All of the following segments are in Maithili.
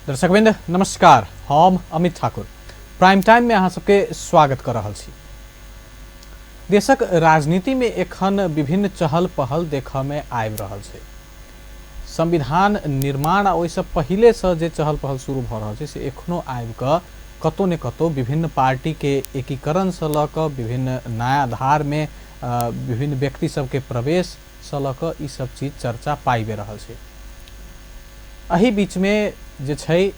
दर्शकवृंद नमस्कार, हम अमित ठाकुर प्राइम टाइम में अहाँ सबके स्वागत कर रहल छी। देशक राजनीति में एखन विभिन्न चहल पहल देखऽ में आबि रहल छै। संविधान निर्माण आ ओहिसँ पहिलेसँ जे चहल पहल शुरू भऽ रहल छै से एखनो आबि कऽ कतौ ने कतौ विभिन्न पार्टीके एकीकरणसँ लऽ कऽ विभिन्न नया धारमे विभिन्न व्यक्ति सबके प्रवेशसँ लऽ कऽ ई सब चीज चर्चा पाबि रहल छै। एहि बीचमे जे छै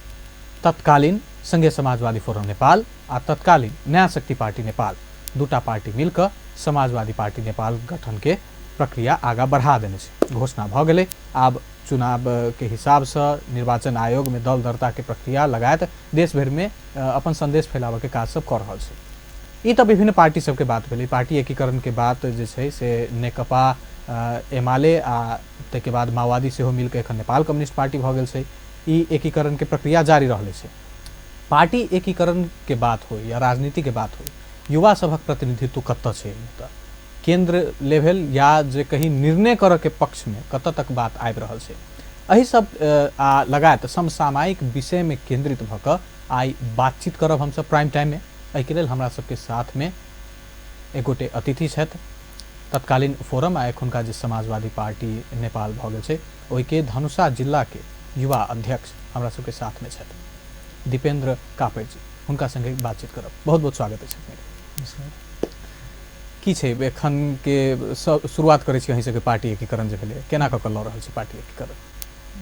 तत्कालीन संघीय समाजवादी फोरम नेपाल आ तत्कालीन नया शक्ति पार्टी नेपाल दूटा पार्टी मिलकऽ समाजवादी पार्टी नेपाल गठनके प्रक्रिया आगाँ बढ़ा देने छै। घोषणा भऽ गेलै। आब चुनावके हिसाबसँ निर्वाचन आयोगमे दल दर्ताके प्रक्रिया लगायत देश भरिमे अपन सन्देश फैलाबऽके काज सब कऽ रहल छै। ई तऽ विभिन्न पार्टी सबके बात भेलै। पार्टी एकीकरणके बात जे छै से नेकपा एमाले आ ताहिके बाद माओवादी सेहो मिलके एखन नेपाल कम्युनिस्ट पार्टी भऽ गेल छै। ई एकीकरणके प्रक्रिया जारी रहलै छै। पार्टी एकीकरणके बात होइ या राजनीतिके बात होइ, युवा सभक प्रतिनिधित्व कतऽ छै? तऽ केन्द्र लेवल या जे कहीं निर्णय करऽके पक्षमे कतऽ तक बात आबि रहल छै? एहि सब आ लगायत समसामयिक विषयमे केन्द्रित भऽ कऽ आइ बातचीत करब हमसब प्राइम टाइममे। एहिके लेल हमरा सबके साथमे एक गोटे अतिथि छथि, तत्कालीन फोरम आ एखुनका जे समाजवादी पार्टी नेपाल भऽ गेल छै ओहिके धनुषा जिलाके युवा अध्यक्ष हमरा सबके साथमे छथि दीपेंद्र कापड़ि जी। हुनका संगे बातचीत करब। बहुत बहुत स्वागत अछि अपनेके। की छै एखन के शुरुआत करै छी अहीं सबके पार्टी एकीकरण जे भेलै, केना कऽ कऽ लऽ रहल छी पार्टी एकीकरण?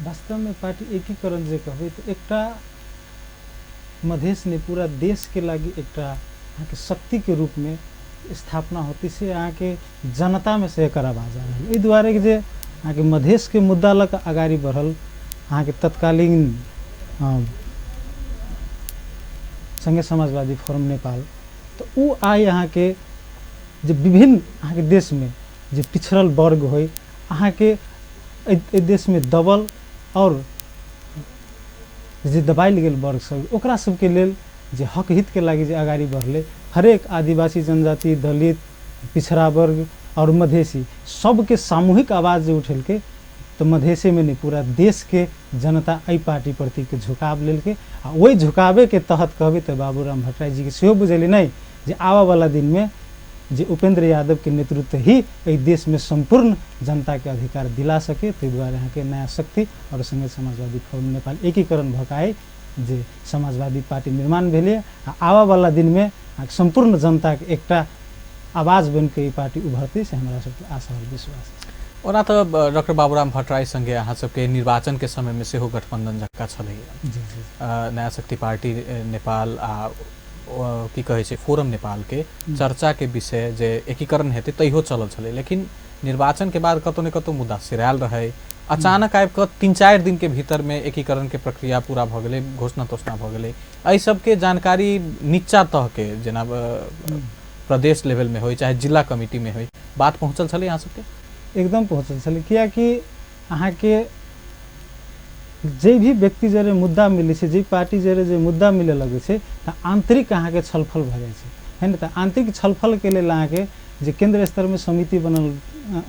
वास्तवमे पार्टी एकीकरण जे कहबै तऽ एकटा मधेश नहि पूरा देशके लागि एकटा अहाँके शक्तिके रूपमे स्थापना होती से अहाँके जनतामे से एकर आवाज आ रहल। एहि दुआरे जे अहाँके मधेशके मुद्दा लऽ कऽ अगाडि बढ़ल अहाँके तत्कालीन संघीय समाजवादी फोरम नेपाल, तऽ ओ आइ अहाँके जे विभिन्न अहाँके देशमे जे पिछड़ल वर्ग होइ, अहाँके एहि देशमे दबल आओर जे दबायल गेल वर्ग सब, ओकरा सबके लेल जे हक हितके लागि जे अगाडि बढ़लै, हरेक आदिवासी जनजाति, दलित, पिछड़ा वर्ग आओर मधेसी सबके सामूहिक आवाज जे उठेलकै, तऽ मधेसेमे नहि पूरा देशके जनता एहि पार्टी प्रतिके झुकाव लेलकै। आ ओहि झुकावेके तहत कहबै तऽ बाबूराम भट्टराई जीके सेहो बुझेलै नहि जे आबऽवला दिनमे जे उपेंद्र यादवके नेतृत्व ही एहि देशमे सम्पूर्ण जनताके अधिकार दिला सके। ताहि दुआरे अहाँके नया शक्ति आओर संघीय समाजवादी फोरम नेपाल एकीकरण भऽ कऽ आइ जे समाजवादी पार्टी निर्माण भेलै आ आबऽवला दिनमे सम्पूर्ण जनताके एकटा आवाज बनिके ई पार्टी उभरतै से हमरा सबके आशा आओर विश्वास अछि। ओना तऽ डॉक्टर बाबूराम भट्टराई संगे अहाँ सबके निर्वाचनके समयमे सेहो गठबंधन जकाँ छलैया। जी जी। नया शक्ति पार्टी नेपाल आ की कहै छै फोरम नेपालके चर्चाके विषय जे एकीकरण हेतै तैयो चलल छलै, लेकिन निर्वाचनके बाद कतौ ने कतौ मुद्दा सिरायल रहै। अचानक आबि कऽ 3-4 दिनके भीतरमे एकीकरणके प्रक्रिया पूरा भऽ गेलै, घोषणा तोषणा भऽ गेलै। एहि सबके जानकारी नीचा तहके जेना प्रदेश लेवलमे होइ चाहे जिला कमिटीमे होइ, बात पहुँचल छलै अहाँ सबके? एकदम पहुँचल छलै, कियाकि अहाँके जे भी व्यक्ति जरे मुद्दा मिलै छै, जे पार्टी जरे जे मुद्दा मिले लगै छै तऽ आन्तरिक अहाँके छलफल भऽ जाइ छै, है ने। तऽ आन्तरिक छलफलके लेल अहाँके जे केन्द्र स्तरमे समिति बनल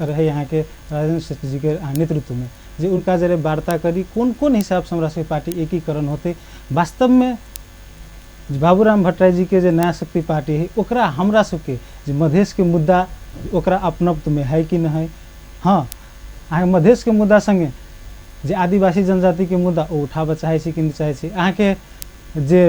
रहै अहाँके राजेन्द्र श्रेष्ठ जीके नेतृत्वमे, जे उनका जरे वार्ता करी कोन कोन हिसाबसँ हमरा सबके पार्टी एकीकरण होतै। वास्तवमे बाबूराम भट्टराई जीके जे नया शक्ति पार्टी है ओकरा हमरा सबके जे मधेशके मुद्दा ओकरा अपनत्वमे है कि नहि है। हाँ, अहाँके मधेशके मुद्दा सङ्गे जे आदिवासी जनजातिके मुद्दा ओ उठाबऽ चाहै छै कि नहि चाहै छै, अहाँके जे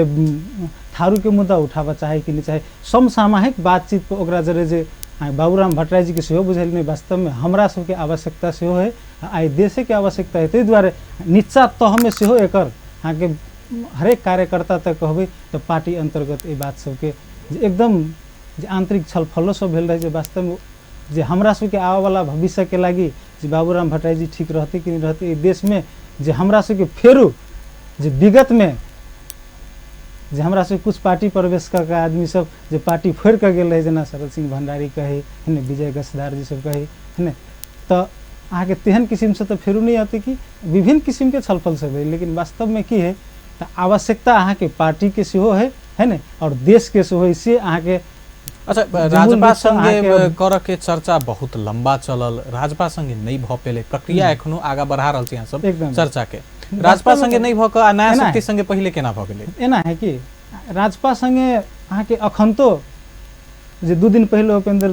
थारूके मुद्दा उठाबऽ चाहै कि नहि चाहै, समसामयिक बातचीत पर ओकरा जरे जे बाबूराम भट्टराई जीके सेहो बुझल नहि वास्तवमे हमरा सबके आवश्यकता सेहो है आ आइ देशेके आवश्यकता है। ताहि दुआरे नीचा तहमे सेहो एकर अहाँके हरेक कार्यकर्ता तक कहबै तऽ पार्टी अन्तर्गत एहि बात सबके जे एकदम जे आन्तरिक छलफलो सब भेल रहै जे वास्तवमे जे हमरा सबके आबऽवला भविष्यके लागि जे बाबूराम भट्टराई जी ठीक रहतै कि नहि रहतै एहि देशमे, जे हमरा सबके फेरो जे विगतमे जे हमरा सबके कुछ पार्टी प्रवेश कऽ के आदमी सब जे पार्टी फोड़ि कऽ गेल रहै, जेना शरद सिंह भण्डारी कहै है ने, विजय गच्छदार जी सब कहै है ने, तऽ अहाँके तेहन किसिमसँ तऽ फेरो नहि अतै कि विभिन्न किसिमके छलफल सब है। लेकिन वास्तवमे की है तऽ आवश्यकता अहाँके पार्टीके सेहो है, है ने, आओर देशके सेहो है, से अहाँके अच्छा। राजपा संगे करऽ के चर्चा बहुत लंबा चलल, राजपा संगे नहि भऽ पेलै, प्रक्रिया एखनो आगाँ बढ़ा रहल छी अहाँ सब चर्चा के। राजपा संगे नहि भऽ कऽ आ नया शक्ति संगे पहिले केना भऽ गेलै? एना है कि राजपा संगे अहाँके अखन तो जे 2 दिन पहिले उपेंद्र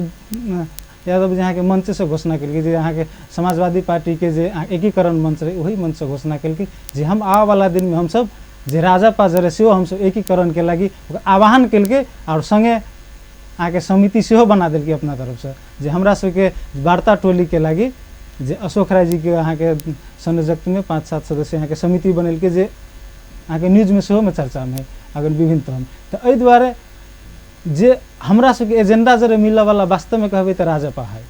यादव जी अहाँके मंचसँ घोषणा केलकै जे अहाँके समाजवादी पार्टीके जे एकीकरण मंच रहै ओहि मंचसँ घोषणा केलकै जे हम आबऽवला दिनमे हमसब जे राजपा जे रहै सेहो हमसब एकीकरणके लागि ओकर आह्वान केलकै आओर सङ्गे अहाँके समिति सेहो बना देलकै अपना तरफसँ जे हमरा सबके वार्ता टोलीके लागि जे अशोक राय जीके अहाँके संयोजकत्वमे 5-7 सदस्य अहाँके समिति बनेलकै जे अहाँके न्यूजमे सेहोमे चर्चामे है अगर विभिन्न तरहमे। तऽ एहि दुआरे जे हमरा सबके एजेंडा जरे मिलऽवला वास्तवमे कहबै तऽ राजपा है,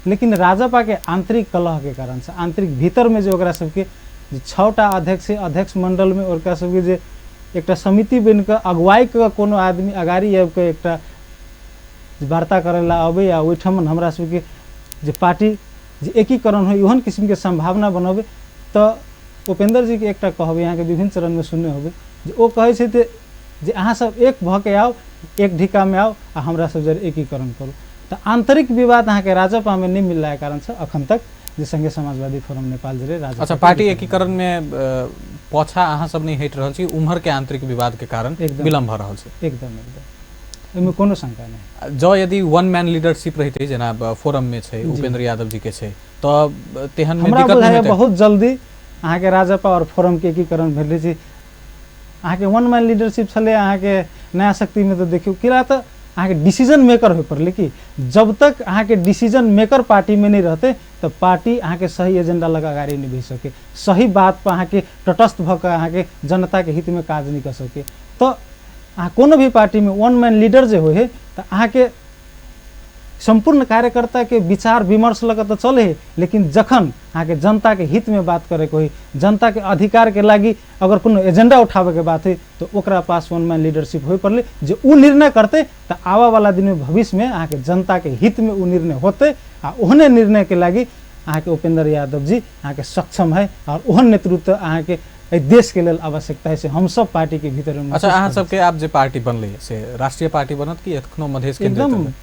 लेकिन राजपाके आंतरिक कलहके कारणसँ आंतरिक भीतरमे जे ओकरा सबके जे 6टा अध्यक्ष है, अध्यक्ष मण्डलमे ओकरा सबके जे एकटा समिति बनिकऽ अगुवाइके कोनो आदमी अगाडि आबिकऽ एकटा वार्ता करै ला अबै आ ओहिठाम हमरा सबके जे पार्टी जे एकीकरण होइ ओहन किसिमके सम्भावना बनबै। तऽ उपेंद्र जीके एकटा कहबै अहाँके विभिन्न चरणमे सुनने होबै जे ओ कहै छै जे अहाँ सब एक भऽ के आउ, एक ढिकामे आउ आ हमरा सब जरे एकीकरण करू। तऽ आंतरिक विवाद अहाँके राजपामे नहि मिललाके कारणसँ अखन तक जे संघीय समाजवादी फोरम नेपाल जरे राजपा। अच्छा, पार्टी एकीकरणमे पाछा अहाँ सब नहि हटि रहल छी, उम्हर के आंतरिक विवाद के कारण विलम्ब भऽ रहल छै? एकदम एकदम, एहिमे कोनो शंका नहि। जँ यदि वन मैन लीडरशिप रहितै जेना फोरममे छै उपेंद्र यादव जी के छै तऽ तेहन हमरा बुझाइए बहुत जल्दी अहाँके राजपा आओर फोरमके एकीकरण भेल रहै छै। अहाँके वन मैन लीडरशिप छलै अहाँके नया शक्तिमे तऽ देखियौ किया तऽ अहाँके डिसीजन मेकर होइ पड़लै कि जब तक अहाँके डिसीजन मेकर पार्टीमे नहि रहतै तऽ पार्टी अहाँके सही एजेंडा लग अगाडि नहि बढ़ि सकै, सही बात पर अहाँके तटस्थ भऽ कऽ अहाँके जनताके हितमे काज नहि कऽ सकै। तऽ अहाँ कोनो भी पार्टीमे वन मैन लीडर जे होइ है तऽ अहाँके सम्पूर्ण कार्यकर्ताके विचार विमर्श लऽ कऽ तऽ चलै है, लेकिन जखन अहाँके जनताके हितमे बात करैके होइ, जनताके अधिकारके लागि अगर कोनो एजेंडा उठाबैके बात होइ तऽ ओकरा पास वन मैन लीडरशिप होइ पड़लै जे ओ निर्णय करतै तऽ आबऽवला दिनमे भविष्यमे अहाँके जनताके हितमे ओ निर्णय होतै आ ओहने निर्णयके लागि अहाँके उपेंद्र यादव जी अहाँके सक्षम है आओर ओहन नेतृत्व अहाँके एहि देशके लेल आवश्यकता है से हमसब पार्टीके भीतर। अच्छा, अहाँ सबके आब जे पार्टी बनलै से राष्ट्रीय पार्टी बनत कि एखनो मधेश केंद्रित? एकदम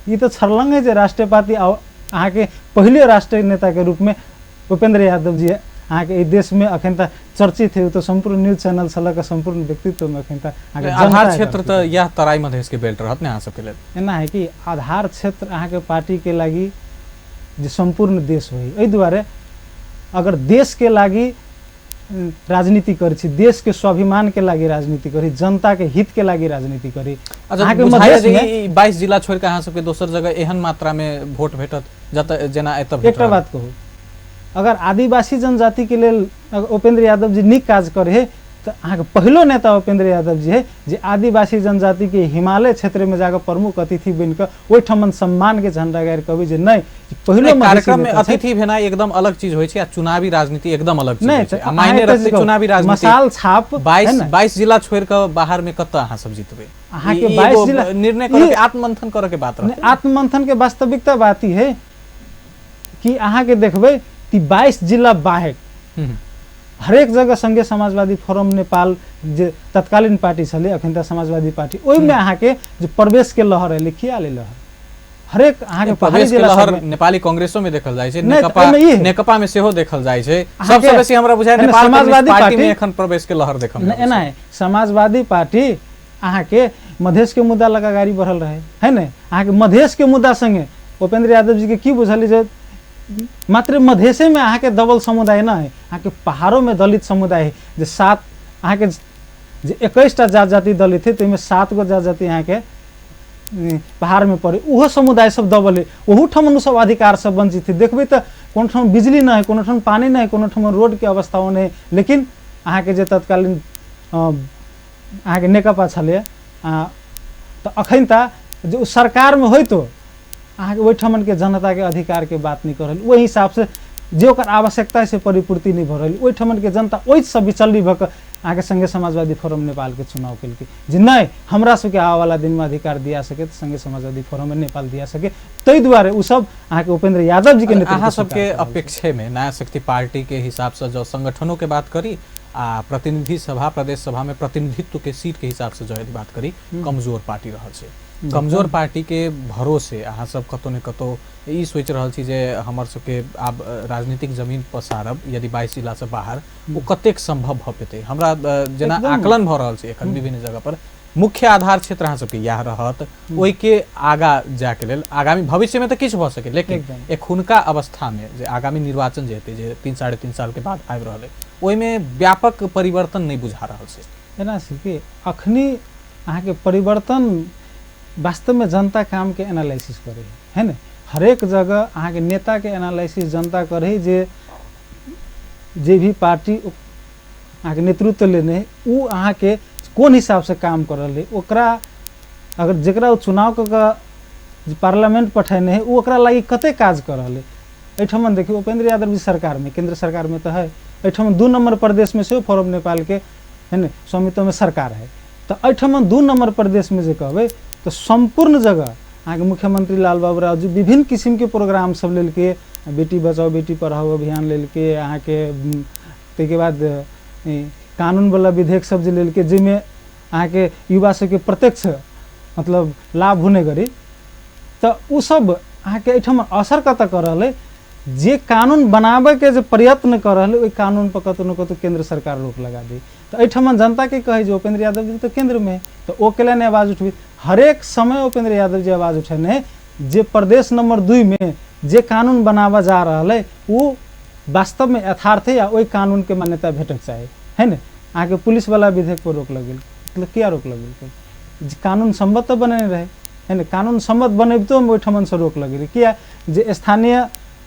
ई तऽ छरलंग है जे राष्ट्रीय पार्टी अहाँके पहिले राष्ट्रीय नेताके रूपमे उपेंद्र यादव जी अहाँके एहि देशमे अखन तऽ चर्चित है, ओ तऽ सम्पूर्ण न्यूज चैनल से लऽ कऽ सम्पूर्ण व्यक्तित्वमे अखन तऽ अहाँके आधार क्षेत्र तऽ इएह तराई मधेश के बेल्ट रहत ने अहाँ सबके लेल? एना है कि आधार क्षेत्र अहाँके पार्टीके लागि जे सम्पूर्ण देश होइ, एहि दुआरे अगर देशके लागि राजनीति करै छी, देशके स्वाभिमानके लागि राजनीति करी, जनताके हितके लागि राजनीति करी। अहाँके मधेशमे 22 जिला छोड़ि कऽ अहाँ सबके दोसर जगह एहन मात्रामे वोट भेटत जतऽ जेना एतऽ? एकटा बात कहू, अगर आदिवासी जनजातिके लेल उपेंद्र यादव जी नीक काज करे है तऽ अहाँके पहिलो नेता उपेंद्र यादव जी है जे आदिवासी जनजातिके हिमालय क्षेत्रमे जाकऽ प्रमुख अतिथि बनि कऽ ओहिठाम सम्मानके झंडा गाड़ि कहबै जे नहि पहिलो कार्यक्रम में अतिथि भेनाइ एकदम अलग चीज होइ छै आ चुनावी राजनीति एकदम अलग चीज होइ छै। आ मायने रखतै चुनावी राजनीति। मसाल छाप 22 जिला छोड़ि कऽ बाहर में कतऽ अहाँ सब जीतबै? अहाँके 22 जिला निर्णय करऽ के आत्ममंथन करऽ के बात रहतै। आत्ममंथन के वास्तविकता बात ई है कि अहाँके देखबै कि 22 जिला बाहेक हरेक जगह संघीय समाजवादी फोरम नेपाल जे तत्कालीन पार्टी छलै अखन तऽ समाजवादी पार्टी, ओहिमे अहाँके जे प्रवेश के लहर एलै किया एलै लहर हरेक अहाँके पहाड़ी जिला लहर नेपाली कांग्रेसो में देखल जाइ छै, नेकपा में सेहो देखल जाइ छै। सबसे बेसी हमरा बुझाय नेपाल समाजवादी पार्टी में एखन प्रवेश के लहर देखल। एना है समाजवादी पार्टी अहाँके मधेश के मुद्दा लगा गाड़ी बढ़ल रहे है ने, अहाँके मधेश के मुद्दा संगे उपेंद्र यादव जी के की बुझल जे मात्र मधेशे में अहाँके दबल समुदाय न है, अहाँके पहाड़ों में दलित समुदाय है जे 7 अहाँके जे 21टा जात जाति दलित है ताहिमे 7 गो जात जाति अहाँके पहाड़मे पड़े, ओहो समुदाय सब दबल है, ओहू ठाम सब अधिकार सब वंचित है। देखबै तऽ कोनो ठाम बिजली नहि है, कोनो ठाम पानी नहि है, कोनो ठाम रोडके अवस्था नहि है, लेकिन अहाँके जे तत्कालीन अहाँके नेकपा छलै तऽ अखन तऽ जे ओ सरकारमे होइतो अहाँके ओहिठामनके जनताके अधिकारके बात नहि कऽ रहल, ओहि हिसाबसँ जे ओकर आवश्यकता है से परिपूर्ति नहि भऽ रहल, ओहिठामनके जनता ओहिसँ विचलित भऽ कऽ अहाँके संघीय समाजवादी फोरम नेपालके चुनाव केलकै जे नहि हमरा सबके आबऽवला दिनमे अधिकार दिया सके तऽ संघीय समाजवादी फोरम नेपाल दिया सके, ताहि दुआरे ओ सब अहाँके उपेंद्र यादव जीके नेतृत्व। अहाँ सबके अपेक्षेमे नया शक्ति पार्टीके हिसाबसँ जँ संगठनोके बात करी आ प्रतिनिधि सभा प्रदेश सभा में प्रतिनिधित्व के सीट के हिसाब से जो यदि बात करी कमजोर पार्टी रहल छै, कमजोर पार्टी के भरोसे अहाँ सब कतौ ने कतौ ई सोचि रहल छी जे हमर सबके आब राजनीतिक जमीन पसारब यदि 22 जिला से बाहर ओ कतेक संभव भऽ पेतै? हमरा जेना आकलन भऽ रहल छै एखन विभिन्न जगह पर मुख्य आधार क्षेत्र अहाँ सबके इएह रहत, ओहिके आगा जायके लेल आगामी भविष्यमे तऽ किछु भऽ सकै, लेकिन एखुनका अवस्थामे जे आगामी निर्वाचन जे हेतै जे 3 साढ़े 3 साल के बाद आबि रहल है ओहिमे व्यापक परिवर्तन नहि बुझा रहल छै। एना छै कि अखनी अहाँके परिवर्तन वास्तवमे जनता कामके एनालिसिस करै है ने, हरेक जगह अहाँके नेताके एनालिसिस जनता करै, जे जे भी पार्टी अहाँके नेतृत्व लेने है ओ अहाँके कोन हिसाबसँ काम कर रहल है, ओकरा अगर जकरा ओ चुनाव कऽ कऽ पार्लियामेंट पठेने है ओ ओकरा लागि कते काज कर रहल है। एहिठाम देखियौ उपेंद्र यादव जी सरकारमे, केंद्र सरकारमे तऽ है, एहिठाम 2 नंबर प्रदेशमे सेहो फोरम नेपालके है ने स्वामित्वमे सरकार है, तऽ एहिठाम 2 नंबर प्रदेशमे जे कहबै तऽ सम्पूर्ण जगह अहाँके मुख्यमंत्री लाल बाबू राव जी विभिन्न किसिमके प्रोग्राम सब लेलकै, बेटी बचाओ बेटी पढ़ाओ अभियान लेलकै, अहाँके ताहिके बाद कानूनवला विधेयक सब जे लेलकै जाहिमे अहाँके युवा सबके प्रत्यक्ष मतलब लाभ होने गरी, तऽ ओ सब अहाँके एहिठाम असर कतऽ कऽ रहल है, जे कानून बनाबैके जे प्रयत्न कऽ रहल है ओहि कानून पर कतौ ने कतौ केंद्र सरकार रोक लगा दी। तऽ एहिठाम जनताके कहै जे उपेंद्र यादव जी तऽ केंद्रमे है तऽ ओ के नहि आवाज उठबी, हरेक समय उपेंद्र यादव जी आवाज उठेने है जे प्रदेश नंबर 2 में जे कानून बनाबऽ जा रहल है ओ वास्तवमे यथार्थ है या ओहि कानूनके मान्यता भेटक चाही है ने। अहाँके पुलिसवला विधेयक पर रोक लगेल, मतलब किया रोक लगेलकै, कानून सम्मत तऽ बनेने रहै है ने, कानून सम्मत बनबितो ओहिठमनसँ रोक लगेलै किया, जे स्थानीय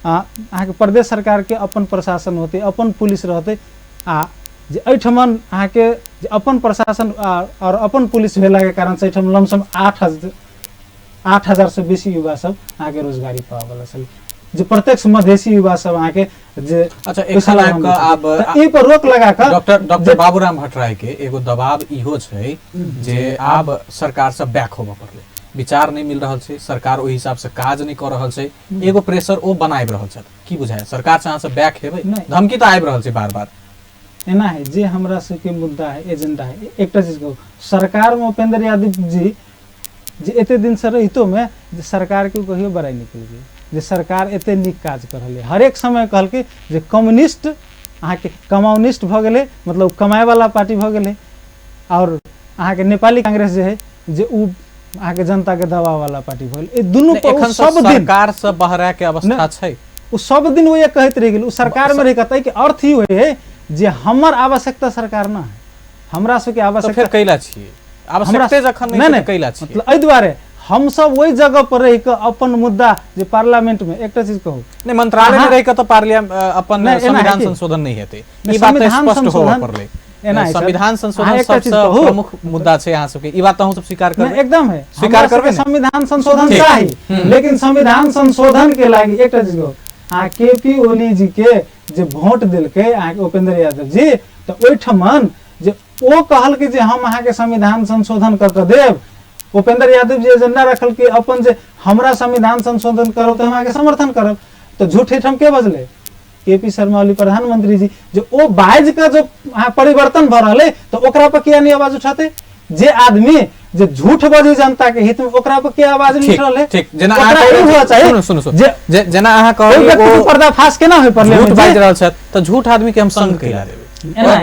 अहाँके प्रदेश सरकारके अपन प्रशासन होतै, अपन पुलिस रहतै, आ जे एहिठमन अहाँके जे अपन प्रशासन आओर अपन पुलिस भेलाके कारणसँ एहिठाम लमसम 8,000 से बेसी युवा सब अहाँके रोजगारी पाबैवला छलै, जे प्रत्यक्ष मधेसी युवा सब अहाँके जे अच्छा एखन आबि कऽ आब एहि पर रोक लगा कऽ डॉक्टर बाबूराम भट्टराई के एगो दबाव इहो छै जे आब सरकार से बैक होबऽ पड़लै, विचार नहि मिल रहल छै, सरकार ओहि हिसाब से काज नहि कऽ रहल छै, एगो प्रेशर ओ बनाबि रहल छथि, की बुझाय सरकार से अहाँ सब बैक हेबै? धमकी तऽ आबि रहल छै बार बार। एना है जे हमरा सबके मुद्दा है एजेंडा है, एकटा चीज कहू, सरकारमे उपेंद्र यादव जी जे एते दिनसँ रहितोमे जे सरकारके कहियो बड़ाइ नहि केलकै, जे सरकार एते नीक काज कर रहलै, हरेक समय कहलकै जे कम्युनिस्ट अहाँके कम्युनिस्ट भऽ गेलै, मतलब कमायवला पार्टी भऽ गेलै, आओर अहाँके नेपाली कांग्रेस जे है जे उ अहाँके जनताके दबाववाला पार्टी भऽ गेलै। ई दुनू पर एखन सब दिन सरकार से बहराके अवस्था छै, ओ सब दिन ओ कहैत रहि गेल, ओ सरकारमे रहि कऽ ताहिके अर्थ ई होइ है जे हमर आवश्यकता सरकार न है, हमरा सबके आवश्यकता फेर कैला छियै, आवश्यकते जखन नहि छै कैला छियै, मतलब एहि दुआरे हमसब ओहि जगह पर रहि कऽ अपन मुद्दा जे पार्लियामेंट में एकटा चीज कहू नहि, मंत्रालय में रहि कऽ तऽ अपन संविधान संशोधन नहि हेतै, ई बात तऽ स्पष्ट होबऽ पड़लै। एना संविधान संशोधन सबसँ प्रमुख मुद्दा छै अहाँ सबके, ई बात अहूँ सब स्वीकार करबै? एकदम है, स्वीकार करबै, संविधान संशोधन चाही, लेकिन संविधान संशोधन के लागि एकटा चीज कहू, अहाँ के पी ओली जी के जे वोट देलकै अहाँके उपेंद्र यादव जी, तऽ ओहिठमन जे ओ कहलकै जे हम अहाँके संविधान संशोधन कऽ कऽ देब, उपेंद्र यादव जी एजेंडा रखलकै अपन जे हमरा संविधान संशोधन करब तऽ हम अहाँके समर्थन करब, तऽ झूठ एहिठाम के बजलै? के पी शर्मा ओली प्रधानमंत्री जी, जे ओ बाजि कऽ जो अहाँ परिवर्तन भऽ रहलै तऽ ओकरा पर किया नहि आवाज उठेतै? जे आदमी जे झूठ बजै जनता के हित में ओकरा पर किया आवाज नहीं उठ रहलै? ठीक, जेना अहाँ सुनू सुनू, जेना अहाँ कहलियै ओ पर्दाफाश केना होय पड़लै, झूठ बाजि रहल छथि तऽ झूठ आदमी के हम संग कैला देबै,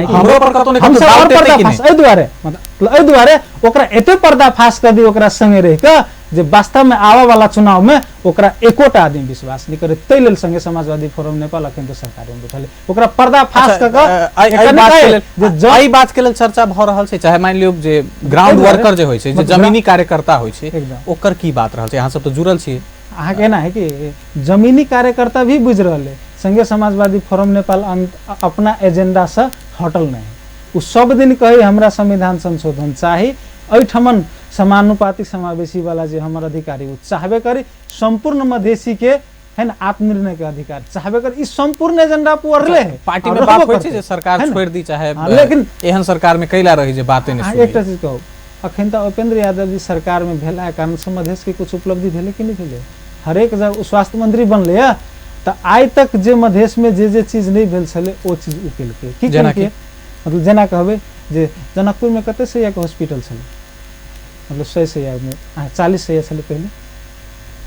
हमरो पर कतौ ने कतौ डाउट एतै कि नहि? एहि दुआरे मतलब एहि दुआरे ओकरा एते पर्दाफाश कऽ दी ओकरा संगे रहि कऽ जे वास्तव में आबऽ वाला चुनाव में ओकरा एकोटा आदमी विश्वास नहीं करे, ताहि लेल संगे समाजवादी फोरम नेपाल अखन तऽ सरकार में बैठल है, ओकरा पर्दाफाश कऽ कऽ एहि बात के लेल चर्चा भऽ रहल छै, चाहे मानि लियौ जे ग्राउंड वर्कर जे होइ छै, जे जमीनी कार्यकर्ता होइ छै, ओकर की बात रहल छै? अहाँ सब तऽ जुड़ल छियै। अहाँके एना है कि जमीनी कार्यकर्ता भी बुझि रहल है संगे समाजवादी फोरम नेपाल अपना एजेंडा से हटल नहीं है, ओ सब दिन कही हमरा संविधान संशोधन चाही, एहिठमन समानुपातिक समावेशी वाला जे हमर अधिकारी ओ चाहबे करी, सम्पूर्ण मधेसी के है ना आत्मनिर्णय के अधिकार चाहबे करी, ई सम्पूर्ण एजेंडा पर है। पार्टी में बात होइ छै जे सरकार छोड़ि दी चाहे, लेकिन एहन सरकार में कैला रही जे बाते नहि सुनी। एकटा चीज कहू, अखन तऽ उपेंद्र यादव जी सरकार में भेला कारण से मधेश के कुछ उपलब्धि भेलै कि नहि भेलै? हरेक जब स्वास्थ्य मंत्री बनलै है तऽ आइ तक जे मधेश में जे जे चीज नहि भेल छलै ओ चीज ओ केलकै। की केलकै? मतलब जेना कहबै जे जनकपुर में कते सैया के हॉस्पिटल छलै? मतलब 100 सैयामे अहाँ 40 सैया छलै पहिले,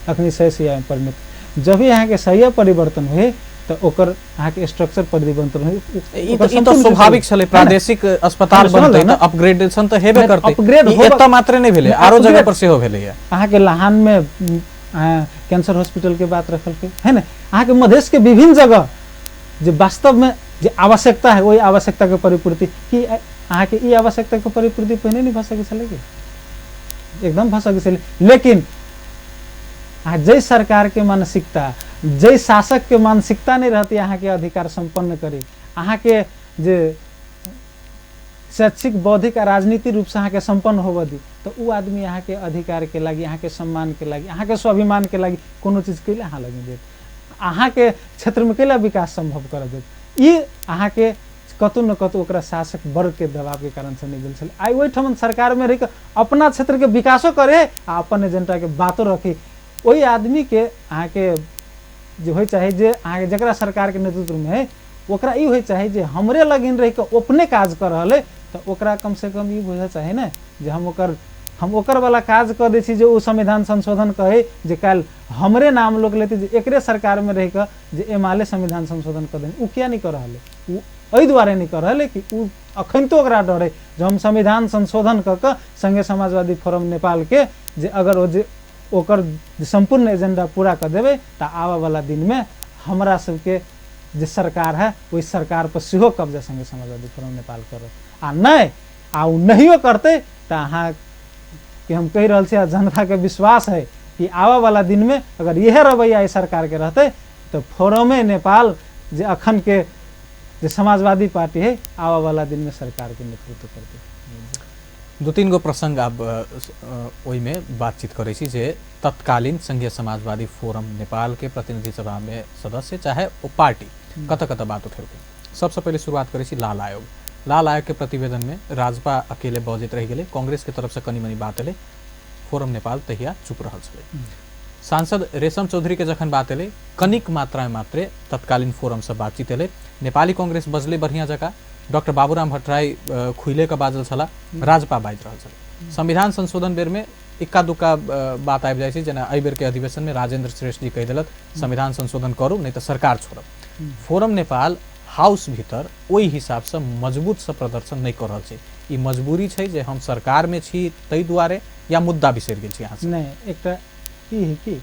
अखनी 100 सैयामे परिणत। जब भी अहाँके सैया परिवर्तन होइ तऽ ओकर अहाँके स्ट्रक्चर परिवर्तन होइ। ई तऽ स्वाभाविक छलै, प्रादेशिक अस्पताल बनतै तऽ अपग्रेडेशन तऽ हेबे करतै। अपग्रेड एतऽ मात्रे नहि भेलै, आरो जगह पर सेहो भेलैया। अहाँके लहानमे कैंसर हॉस्पिटल के बात रखलकै है ने, अहाँके मधेश के विभिन्न जगह जे वास्तवमे जे आवश्यकता है ओहि आवश्यकता के परिपूर्ति कि अहाँके ई आवश्यकता के परिपूर्ति पहिने नहि भऽ सकै छलै कि एकदम भऽ सकै छलै। लेकिन अहाँ जाहि सरकारके मानसिकता, जाहि शासकके मानसिकता नहि रहतै अहाँके अधिकार सम्पन्न करी, अहाँके जे शैक्षिक बौद्धिक आ राजनीतिक रूपसँ अहाँके सम्पन्न होबऽ दी, तऽ ओ आदमी अहाँके अधिकारके लागि, अहाँके सम्मानके लागि, अहाँके स्वाभिमानके लागि कोनो चीज कैला अहाँ लग देत, अहाँके क्षेत्रमे कैला विकास सम्भव करऽ देत। ई अहाँके कतहु ने कतहु ओकरा शासक वर्गके दबावके कारणसँ नहि भेल छलै। आइ ओहिठाम सरकारमे रहि कऽ अपना क्षेत्रके विकासो करे आ अपन एजेंडाके बातो रखी, ओहि आदमीके अहाँके जे होइ चाही जे अहाँके जकरा सरकारके नेतृत्वमे है ओकरा ई होइ चाही जे हमरे लगिन रहि कऽ अपने काज कऽ रहल है, तऽ ओकरा कमसँ कम ई बुझऽ चाही ने जे हम ओकर वाला काज कऽ दै छी जे ओ संविधान संशोधन कहै जे काल्हि हमरे नाम लोक लेतै जे एकरे सरकारमे रहि कऽ जे एमाले संविधान संशोधन कऽ देने। ओ किया नहि कऽ रहल है? ओ एहि दुआरे नहि कऽ रहल है कि ओ अखनितो ओकरा डर है जे हम संविधान संशोधन कऽ कऽ संघीय समाजवादी फोरम नेपालके जे अगर ओ जे ओकर सम्पूर्ण एजेंडा पूरा कऽ देबै तऽ आबऽवला दिनमे हमरा सबके जे सरकार है ओहि सरकार पर सेहो कब्जा संघीय समाजवादी फोरम नेपाल करत। आ नहि आ ओ नहियो करतै तऽ अहाँके हम कहि रहल छी आ जनताके विश्वास है कि आबऽवला दिनमे अगर इएह रवैया एहि सरकारके रहतै तऽ फोरमे नेपाल जे अखन के जे समाजवादी पार्टी है आबऽवला दिनमे सरकारके नेतृत्व करतै। 2-3 गो प्रसंग आब ओहिमे बातचीत करै छी जे तत्कालीन संघीय समाजवादी फोरम नेपाल के प्रतिनिधि सभा में सदस्य चाहे ओ पार्टी कतऽ कतऽ बात उठेलकै। सबसँ पहिले शुरुआत करै छी लाल आयोग। लाल आयोग के प्रतिवेदन में राजपा अकेले बजैत रहि गेलै, कांग्रेस के तरफ से कनि मनि बात एलै, फोरम नेपाल तहिया चुप रहल छलै। सांसद रेशम चौधरी के जखन बात एलै कनिक मात्रा में मात्रे तत्कालीन फोरम से बातचीत एलै। नेपाली कांग्रेस बजलै बढ़िया जकाँ, डॉक्टर बाबूराम भट्टराई खुले के बाजल छला, राजपा बाजि रहल छलै। संविधान संशोधन बेर में इक्का दुक्का बात आबि जाइ छै, जेना एहि बेर के अधिवेशन में राजेंद्र श्रेष्ठ जी कहि देलक संविधान संशोधन करू नहीं तऽ सरकार छोड़ब। फोरम नेपाल हाउस भीतर ओहि हिसाबसँ मजबूतसँ प्रदर्शन नहि कऽ रहल छै। ई मजबूरी छै जे हम सरकारमे छी ताहि दुआरे या मुद्दा बिसरि गेल छी अहाँ सब? नहि, एकटा ई है कि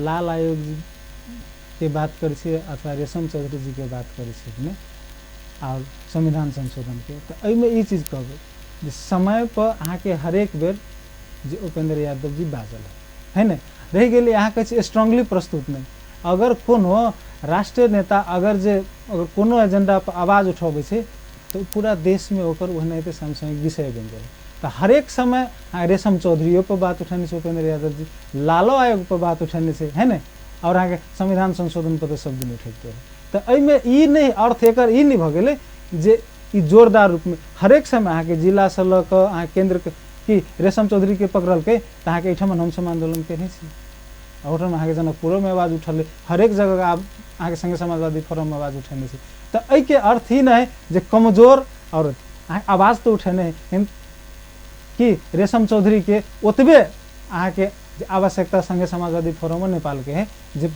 लाल आयोग के बात करै छियै अथवा रेशम चौधरी जी के बात करै छियै ने आओर संविधान संशोधन के, तऽ एहिमे ई चीज कहबै जे समय पर अहाँके हरेक बेर जे उपेंद्र यादव जी बाजल है ने, रहि गेलै अहाँ कहै छी स्ट्रांगली प्रस्तुत नहि। अगर कोनो राष्ट्रीय नेता अगर जे अगर कोनो एजेंडा पर आवाज उठबै छै तऽ पूरा देशमे ओकर ओनाहिते समसामयिक विषय बनि जाइ। तऽ हरेक समय अहाँ रेशम चौधरियो पर बात उठेने छै उपेंद्र यादव जी, लालो आयोग पर बात उठेने छै है ने, आओर अहाँके संविधान संशोधन पर तऽ सब दिन उठैते रहै। तऽ एहिमे ई नहि अर्थ एकर ई नहि भऽ गेलै जे ई जोरदार रूपमे हरेक समय अहाँके जिलासँ लऽ कऽ अहाँ केन्द्रके कि रेशम चौधरीके पकड़लकै तऽ अहाँके एहिठाम हमसब आन्दोलन केने छी, ओहिठाम अहाँके जनकपुरोमे आवाज उठल, हरेक जगह आब अहाँके संघीय समाजवादी फोरममे आवाज उठेने छै। तऽ एहिके अर्थ ई नहि जे कमजोर आओर अहाँ आवाज तऽ उठेने है कि रेशम चौधरीके ओतबे अहाँके जे आवश्यकता संघीय समाजवादी फोरमो नेपालके है जे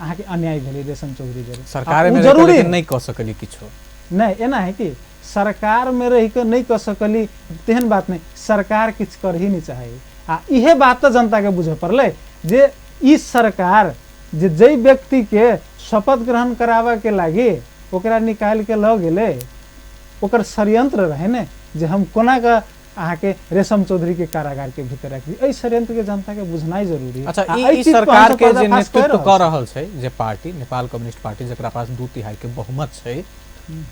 अहाँके अन्याय भेलै रेशम चौधरी जरे सरकार में जरूरी नहि कऽ सकली किछो। नहि, एना है कि सरकारमे रहि कऽ नहि कऽ सकली तेहन बात नहि, सरकार किछु कर ही नहि चाहे। आ इहे बात तऽ जनताके बुझऽ पड़लै जे ई सरकार जे जाहि व्यक्तिके शपथ ग्रहण कराबऽके लागि ओकरा निकालि के लऽ गेलै, ओकर षड्यंत्र रहै ने जे हम कोना कऽ अहाँके रेशम चौधरी के कारागार के भीतर राखि दी। एहि षड्यंत्र के जनता के बुझनाइ जरूरी है। अच्छा, ई सरकार के जे नेतृत्व कऽ रहल छै जे पार्टी नेपाल कम्युनिस्ट पार्टी, जकरा पास 2/3 के बहुमत छै,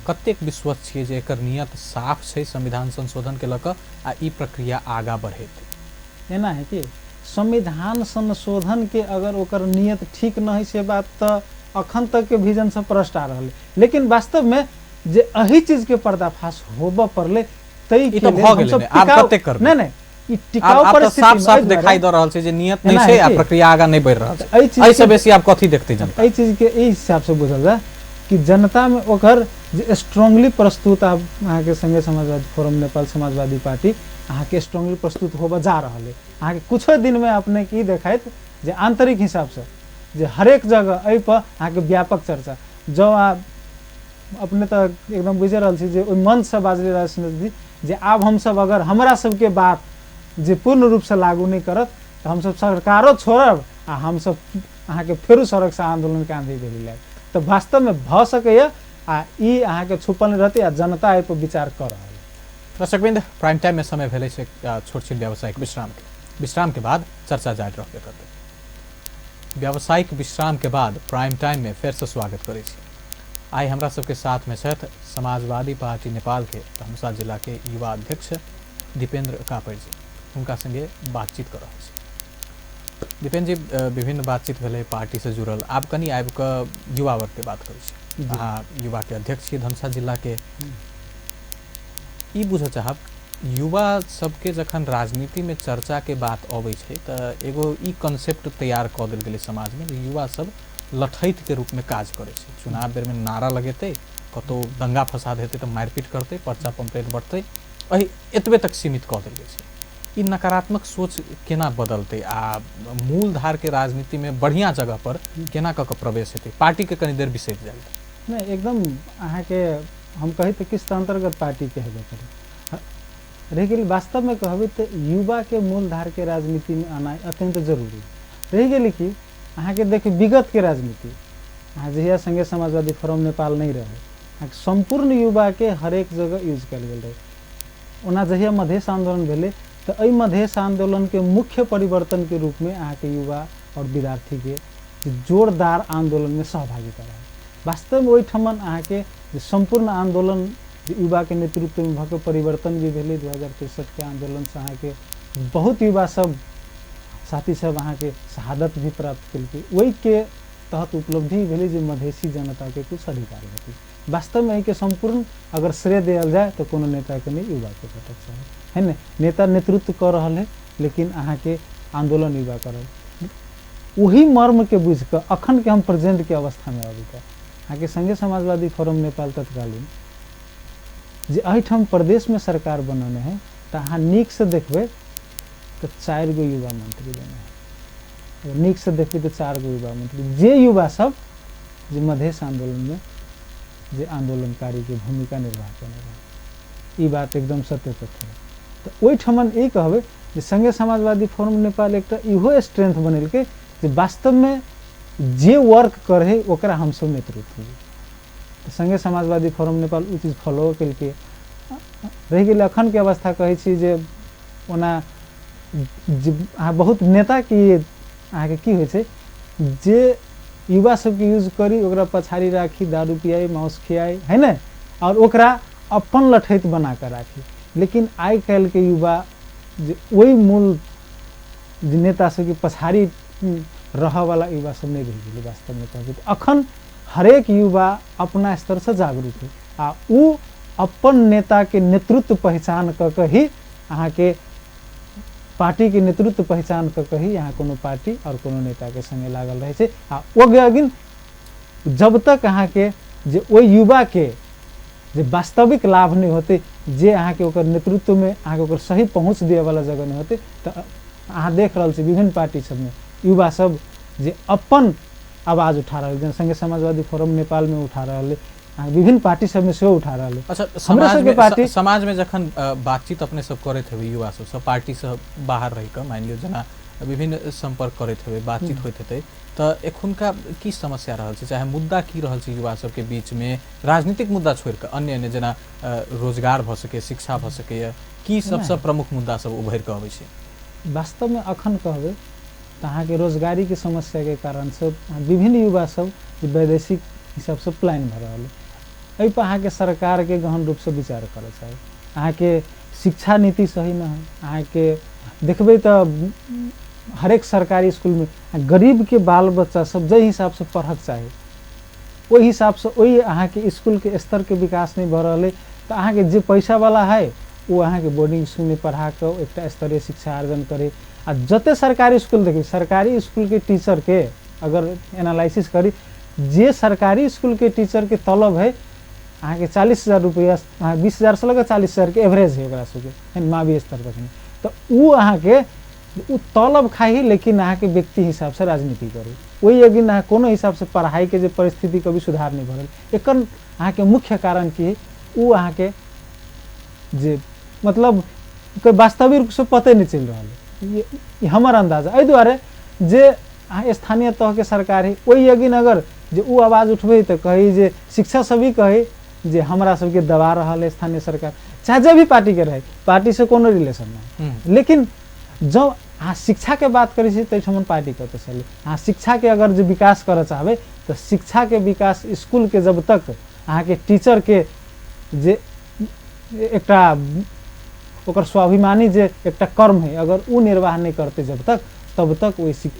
कतेक विश्वस्त छियै जे एकर नियत साफ छै संविधान संशोधन के लऽ कऽ आ ई प्रक्रिया आगाँ बढ़ेतै? एना है कि संविधान संशोधन के अगर ओकर नियत ठीक न है से बात तऽ अखन तक के विजन से प्रश्न आ रहल है, लेकिन वास्तव में जे एहि चीज के पर्दाफाश होबऽ पड़लै तै के भऽ गेलै। आब कतेक करबै? नहि नहि, ई टिकाउ परिस्थिति साफ साफ देखाई दऽ रहल छै जे नियत नहि छै आ प्रक्रिया आगाँ नहि बढ़ि रहल छै। एहि से बेसी आब कथी देखतै जनता? एहि चीज के एहि हिसाब से बुझल जाय कि जनता में ओकर जे स्ट्रांगली प्रस्तुत आब अहाँके संघीय समाजवादी फोरम नेपाल समाजवादी पार्टी अहाँके स्ट्रांगली प्रस्तुत होबऽ जा रहल है। अहाँके कुछो दिनमे अपने की देखाइत जे आंतरिक हिसाबसँ जे हरेक जगह एहिपर अहाँके व्यापक चर्चा। जँ आब अपने तऽ एकदम बुझि रहल छी जे ओहि मंचसँ बाजले रहै जे आब हमसब अगर हमरा सबके बात जे पूर्ण रूपसँ लागू नहि करत तऽ हमसब सरकारो छोड़ब आ हमसब अहाँके फेरो सड़कसँ आन्दोलनके आंधी बेरी लायब। तऽ वास्तवमे भऽ सकैए आ ई अहाँके छुपल नहि रहतै आ जनता एहिपर विचार कऽ रहल है। दर्शकवृंद, प्राइम टाइम में समय भेलै छै छोट छिन व्यावसायिक विश्राम के। विश्राम के बाद चर्चा जारी रहबे करतै। व्यावसायिक विश्राम के बाद प्राइम टाइम में फेर से स्वागत करै छी। आइ हमरा सबके साथ में छथि समाजवादी पार्टी नेपाल के धनुषा जिला के युवा अध्यक्ष दीपेंद्र कापड़ि जी। हुनका संगे बातचीत कर रहल छी। दीपेंद्र जी, विभिन्न बातचीत भेलै पार्टी से जुड़ल, आब कनि आबि कऽ युवा वर्ग के बात करै छी। अहाँ युवा के अध्यक्ष छी धनुषा जिला के। ई बुझऽ चाहब, युवा सबके जखन राजनीति में चर्चा के बात अबै छै तऽ एगो ई कॉन्सेप्ट तैयार कऽ देल गेलै समाज में जे युवा सब लठैत के रूप में काज करै छै। चुनाव बेर में नारा लगेतै, कतौ दंगा फसाद हेतै तऽ मारिपीट करतै, पर्चा पम्पलेट बँटतै, एहि एतबे तक सीमित कऽ देल गेल छै। ई नकारात्मक सोच केना बदलतै आ मूल धार के राजनीति में बढ़िया जगह पर केना कऽ के प्रवेश हेतै? पार्टी के कनी देर बिसरि जायल। नहि, एकदम अहाँके हम कही तऽ किछु अन्तर्गत पार्टीके हेबे करै रहि गेल। वास्तवमे कहबै तऽ युवाके मूल धारके राजनीतिमे आनाइ अत्यन्त जरूरी रहि गेल कि अहाँके देखियौ विगतके राजनीति, अहाँ जहिया संघीय समाजवादी फोरम नेपाल नहि रहै, अहाँके सम्पूर्ण युवाके हरेक जगह यूज कयल गेल रहै। ओना जहिया मधेश आन्दोलन भेलै तऽ एहि मधेश आन्दोलनके मुख्य परिवर्तनके रूपमे अहाँके युवा आओर विद्यार्थीके जोरदार आन्दोलनमे सहभागिता रहै। वास्तवमे ओहिठमन अहाँके जे सम्पूर्ण आन्दोलन जे युवाके नेतृत्वमे भऽ कऽ परिवर्तन भी भेलै। 2063के आन्दोलनसँ अहाँके बहुत युवा सब साथी सब अहाँके शहादत भी प्राप्त केलकै। ओहिके तहत उपलब्धि भेलै जे मधेसी जनताके कुछ अधिकार भेटलै। वास्तवमे एहिके सम्पूर्ण अगर श्रेय देल जाय तऽ कोनो नेताके नहि, युवाके भेटक चाही, है ने। नेता नेतृत्व कऽ रहल है लेकिन अहाँके आन्दोलन युवा कर रहल। ओही मर्मके बुझि कऽ अखनके हम प्रेजेंटके अवस्थामे अबी कऽ अहाँके संघीय समाजवादी फोरम नेपाल तत्कालीन जे एहिठाम प्रदेशमे सरकार बनौने है तऽ अहाँ नीकसँ देखबै तऽ 4 गो युवा मंत्री देने है। नीकसँ देखबै तऽ 4 गो युवा मंत्री, जे युवा सब जे मधेश आन्दोलनमे जे आन्दोलनकारीके भूमिका निर्वाह केने रहै, ई बात एकदम सत्य तथ्य है। तऽ ओहिठमन ई कहबै जे संघीय समाजवादी फोरम नेपाल एकटा इहो स्ट्रेंथ बनेलकै जे वास्तवमे जे वर्क करै ओकरा हमसब नेतृत्व दी। तऽ संघीय समाजवादी फोरम नेपाल ओ चीज फॉलो केलकै। रहि गेलै अखनके अवस्था, कहै छी जे ओना जे अहाँ बहुत नेताके अहाँके की होइ छै जे युवा सबके यूज करी, ओकरा पछाड़ी राखी, दारू पियाई, मांस खियाई, है ने, और ओकरा अपन लठैत बना कऽ राखी। लेकिन आइ काल्हिके युवा जे ओहि मूल जे नेता सबके पछाड़ी रहऽवला युवा सब नहि रहि गेलै। वास्तवमे कहबै तऽ अखन हरेक युवा अपना स्तरसँ जागरूक है आ ओ अपन नेताके नेतृत्व पहचान कऽ कऽ ही अहाँके पार्टीके नेतृत्व पहचान कऽ कऽ ही अहाँ कोनो पार्टी आओर कोनो नेताके संगे लागल रहै छै। आ ओ अगिन जब तक अहाँके जे ओहि युवाके जे वास्तविक लाभ नहि होतै, जे अहाँके ओकर नेतृत्वमे अहाँके ओकर सही पहुँच दिअवला जगह नहि होतै, तऽ अहाँ देख रहल छी विभिन्न पार्टी सबमे युवा सब जे अपन आवाज उठा रहल, जेना संघीय समाजवादी फोरम नेपालमे उठा रहल है, अहाँ विभिन्न पार्टी सबमे सेहो उठा रहल है। अच्छा, हमरा सबके पार्टी समाजमे जखन बातचीत अपने सब करैत हेबै युवा सब, सब पार्टीसँ बाहर रहि कऽ मानि लियौ जेना विभिन्न सम्पर्क करैत हेबै, बातचीत होइत हेतै, तऽ एखुनका की समस्या रहल छै, चाहे मुद्दा की रहल छै युवा सबके बीचमे, राजनीतिक मुद्दा छोड़ि कऽ अन्य अन्य जेना रोजगार भऽ सकैए, शिक्षा भऽ सकैए, की सबसँ प्रमुख मुद्दा सब उभरि कऽ अबै छै? वास्तवमे अखन कहबै तऽ अहाँके रोजगारीके समस्याके कारणसँ विभिन्न युवा सब जे वैदेशिक हिसाबसँ प्लान भऽ रहल है, एहिपर अहाँके सरकारके गहन रूपसँ विचार करऽ चाही। अहाँके शिक्षा नीति सही नहि है। अहाँके देखबै तऽ हरेक सरकारी स्कूलमे गरीबके बाल बच्चा सब जाहि हिसाबसँ पढ़क चाही ओहि हिसाबसँ ओहि अहाँके स्कूलके स्तरके विकास नहि भऽ रहल है। तऽ अहाँके जे पैसावला है ओ अहाँके बोर्डिंग स्कूलमे पढ़ा कऽ एकटा स्तरीय शिक्षा आर्जन करै। आ जते सरकारी स्कूल देखी, सरकारी स्कूलके टीचरके अगर एनालिसिस करी, जे सरकारी स्कूलके टीचरके तलब है अहाँके 40,000 रुपैआ, अहाँ 20,000 से लऽ कऽ 40,000 के एवरेज है ओकरा सबके मावी स्तर तक। तऽ ओ अहाँके ओ तलब खाही, लेकिन अहाँके व्यक्ति हिसाबसँ राजनीति करी। ओहि अगिन अहाँ कोनो हिसाबसँ पढ़ाइके जे परिस्थिति कभी सुधार नहि भऽ रहल। एकर अहाँके मुख्य कारण की है? ओ अहाँके जे मतलब कोइ वास्तविक रूपसँ पते नहि चलि रहल है, ई हमर अन्दाजा। एहि दुआरे जे अहाँ स्थानीय तहके सरकार है, ओहि अगिन अगर जे ओ आवाज उठबै तऽ कही जे शिक्षा सब भी कही जे हमरा सबके दबा रहल है स्थानीय सरकार, चाहे जे भी पार्टीके रहै, पार्टीसँ कोनो रिलेशन नहि। लेकिन जँ अहाँ शिक्षाके बात करै छी ताहिठाम पार्टी कतऽ चलै? अहाँ शिक्षाके अगर जे विकास करऽ चाहबै तऽ शिक्षाके विकास इसकुलके जब तक अहाँके टीचरके जे एकटा ओकर स्वाभिमानी जे एकटा कर्म है, अगर उ निर्वाह नहि करतै जब तक, तब तक ओहि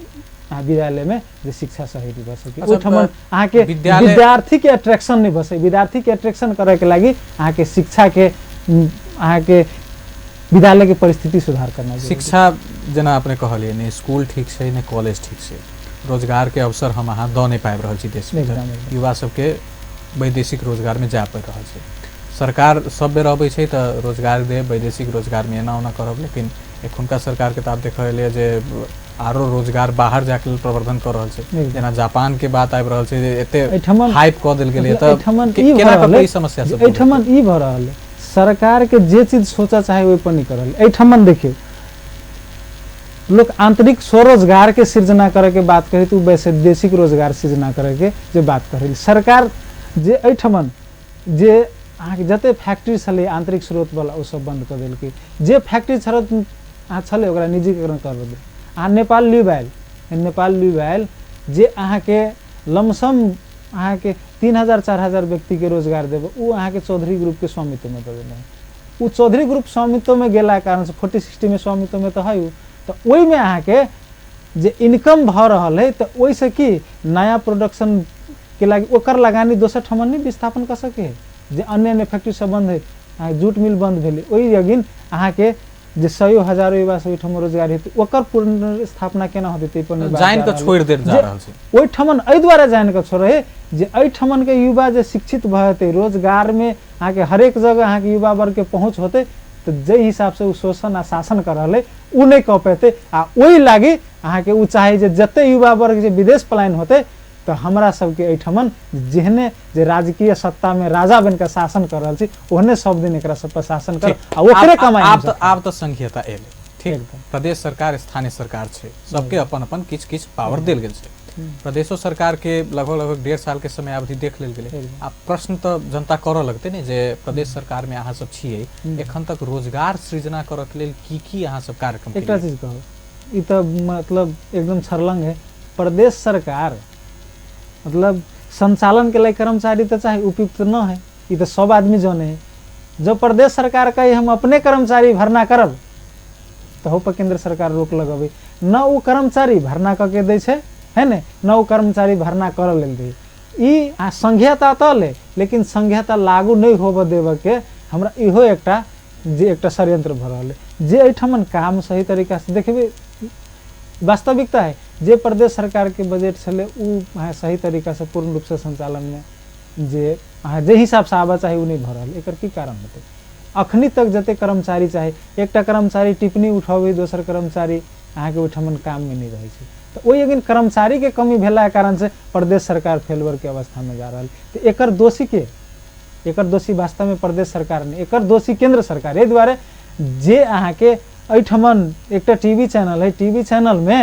विद्यालयमे जे शिक्षा सही नहि भऽ सकै। ओहिठाम अहाँके विद्यार्थीके अट्रैक्शन नहि भऽ सकै। विद्यार्थीके अट्रैक्शन करैके लागि अहाँके शिक्षाके अहाँके विद्यालयके परिस्थिति सुधार करना। शिक्षा जेना अपने कहलियै, ने स्कूल ठीक छै ने कॉलेज ठीक छै, रोजगारके अवसर हम अहाँ दऽ नहि पाबि रहल छी देशमे, युवा सबके वैदेशिक रोजगारमे जाय पड़ि रहल छै। सरकार सब बेर अबै छै तऽ रोजगार देब, वैदेशिक रोजगारमे एना ओना करब, लेकिन एखुनका सरकारके तऽ आब देखऽ एलैए जे आरो रोजगार बाहर जाके लेल प्रवर्धन कऽ रहल छै। जेना जापानके बात आबि रहल छै जे एते हाइप कऽ देल गेलै, तऽ केना कऽ ई समस्या सब एहिठमन ई भऽ रहल है? सरकारके जे चीज सोचऽ चाहे ओहि पर नहि कर रहल। एहिठमन देखियौ, लोक आंतरिक स्वरोजगार के सृजना करे के बात करी तऽ ओ वैदेशिक रोजगार सृजना करे के जे बात करै सरकार। जे एहिठमन जे अहाँके जते फैक्ट्री छलै आंतरिक स्रोत वाला, ओ सब बंद कऽ देलकै। जे फैक्ट्री छल अहाँ छलै ओकरा निजीकरण कर देलकै। अहाँ नेपाल ल्यूब आयल, नेपाल ल्यूब आयल जे अहाँके लमसम अहाँके 3,000 4,000 व्यक्तिके रोजगार देबै, ओ अहाँके चौधरी ग्रुपके स्वामित्वमे दऽ देने। ओ चौधरी ग्रुप स्वामित्वमे गेला कारणसँ 40-60मे स्वामित्वमे तऽ है ओ, तऽ ओहिमे अहाँके जे इनकम भऽ रहल है, तऽ ओहिसँ की नया प्रोडक्शन के लागि ओकर लगानी दोसर ठमन नहि विस्थापन कऽ सकै है। जे अन्य अन्य फैक्ट्री सब बंद है, अहाँके जूट मिल बंद भेलै, ओहि अगिन अहाँके जे सयो हजारो युवा सब ओहिठाम रोजगार हेतै, ओकर पुनर्स्थापना केना होतै ताहि पर जानि कऽ छोड़ि देल जा रहल छै। ओहिठमन एहि दुआरे जानि कऽ छोड़ै जे एहिठमनके युवा जे शिक्षित भऽ जेतै, रोजगारमे अहाँके हरेक जगह अहाँके युवा वर्गके पहुँच होतै, तऽ जाहि हिसाबसँ ओ शोषण आ शासन कऽ रहल है ओ नहि कऽ पेतै। आ ओहि लागि अहाँके ओ चाहै जे जते युवा वर्ग जे विदेश पलायन होतै, तऽ हमरा सबके एहिठमन जेहने जे राजकीय सत्तामे राजा बनि कऽ शासन कऽ रहल छी, ओहने सब दिन एकरा सब पर शासन कर आ ओकरे कमाइ। आब तऽ संघीयता एलै, ठीक, प्रदेश सरकार स्थानीय सरकार छै, सबके अपन अपन किछु किछु पावर देल गेल छै। प्रदेशो सरकार के लगभग लगभग 1.5 साल के समय अवधि देख लेल गेलै। आब प्रश्न तऽ जनता करऽ लगतै ने जे प्रदेश सरकार में अहाँ सब छियै, एखन तक रोजगार सृजना करऽ के लेल की की अहाँ सब कार्यक्रम? एकटा चीज कहू, ई तऽ मतलब एकदम छरलंग है। प्रदेश सरकार मतलब संचालन के लिए कर्मचारी तऽ चाही, उपयुक्त न है, ई तऽ सब आदमी जाने है। जब प्रदेश सरकार कही हम अपने कर्मचारी भरना करब, तहु पर केंद्र सरकार रोक लगबै। न ओ कर्मचारी भरना कऽ के दै छै है ने, न ओ कर्मचारी भरना करऽ लेल दै। ई आ संघीयता तऽ ले, लेकिन संघीयता लागू नहि होबऽ देबऽ के हमरा इहो एकटा जे एकटा षड्यंत्र भऽ रहल है। जे एहिठमन काम सही तरीकासँ देखबै, वास्तविकता है जे प्रदेश सरकारके बजट छलै ओ अहाँ सही तरीकासँ पूर्ण रूपसँ संचालनमे जे अहाँ जे हिसाबसँ आबऽ चाही ओ नहि भऽ रहल। एकर की कारण हेतै? अखनी तक जते कर्मचारी चाही, एकटा कर्मचारी टिप्पणी उठबै, दोसर कर्मचारी अहाँके ओहिठमन काममे नहि रहै छै। तऽ ओहि अगिन कर्मचारीके कमी भेलाके कारणसँ प्रदेश सरकार फेलवरके अवस्थामे जा रहल। तऽ एकर दोषी के? एकर दोषी वास्तवमे प्रदेश सरकार नहि, एकर दोषी केंद्र सरकार। एहि दुआरे जे अहाँके एहिठमन एकटा टीवी चैनल है, टीवी चैनलमे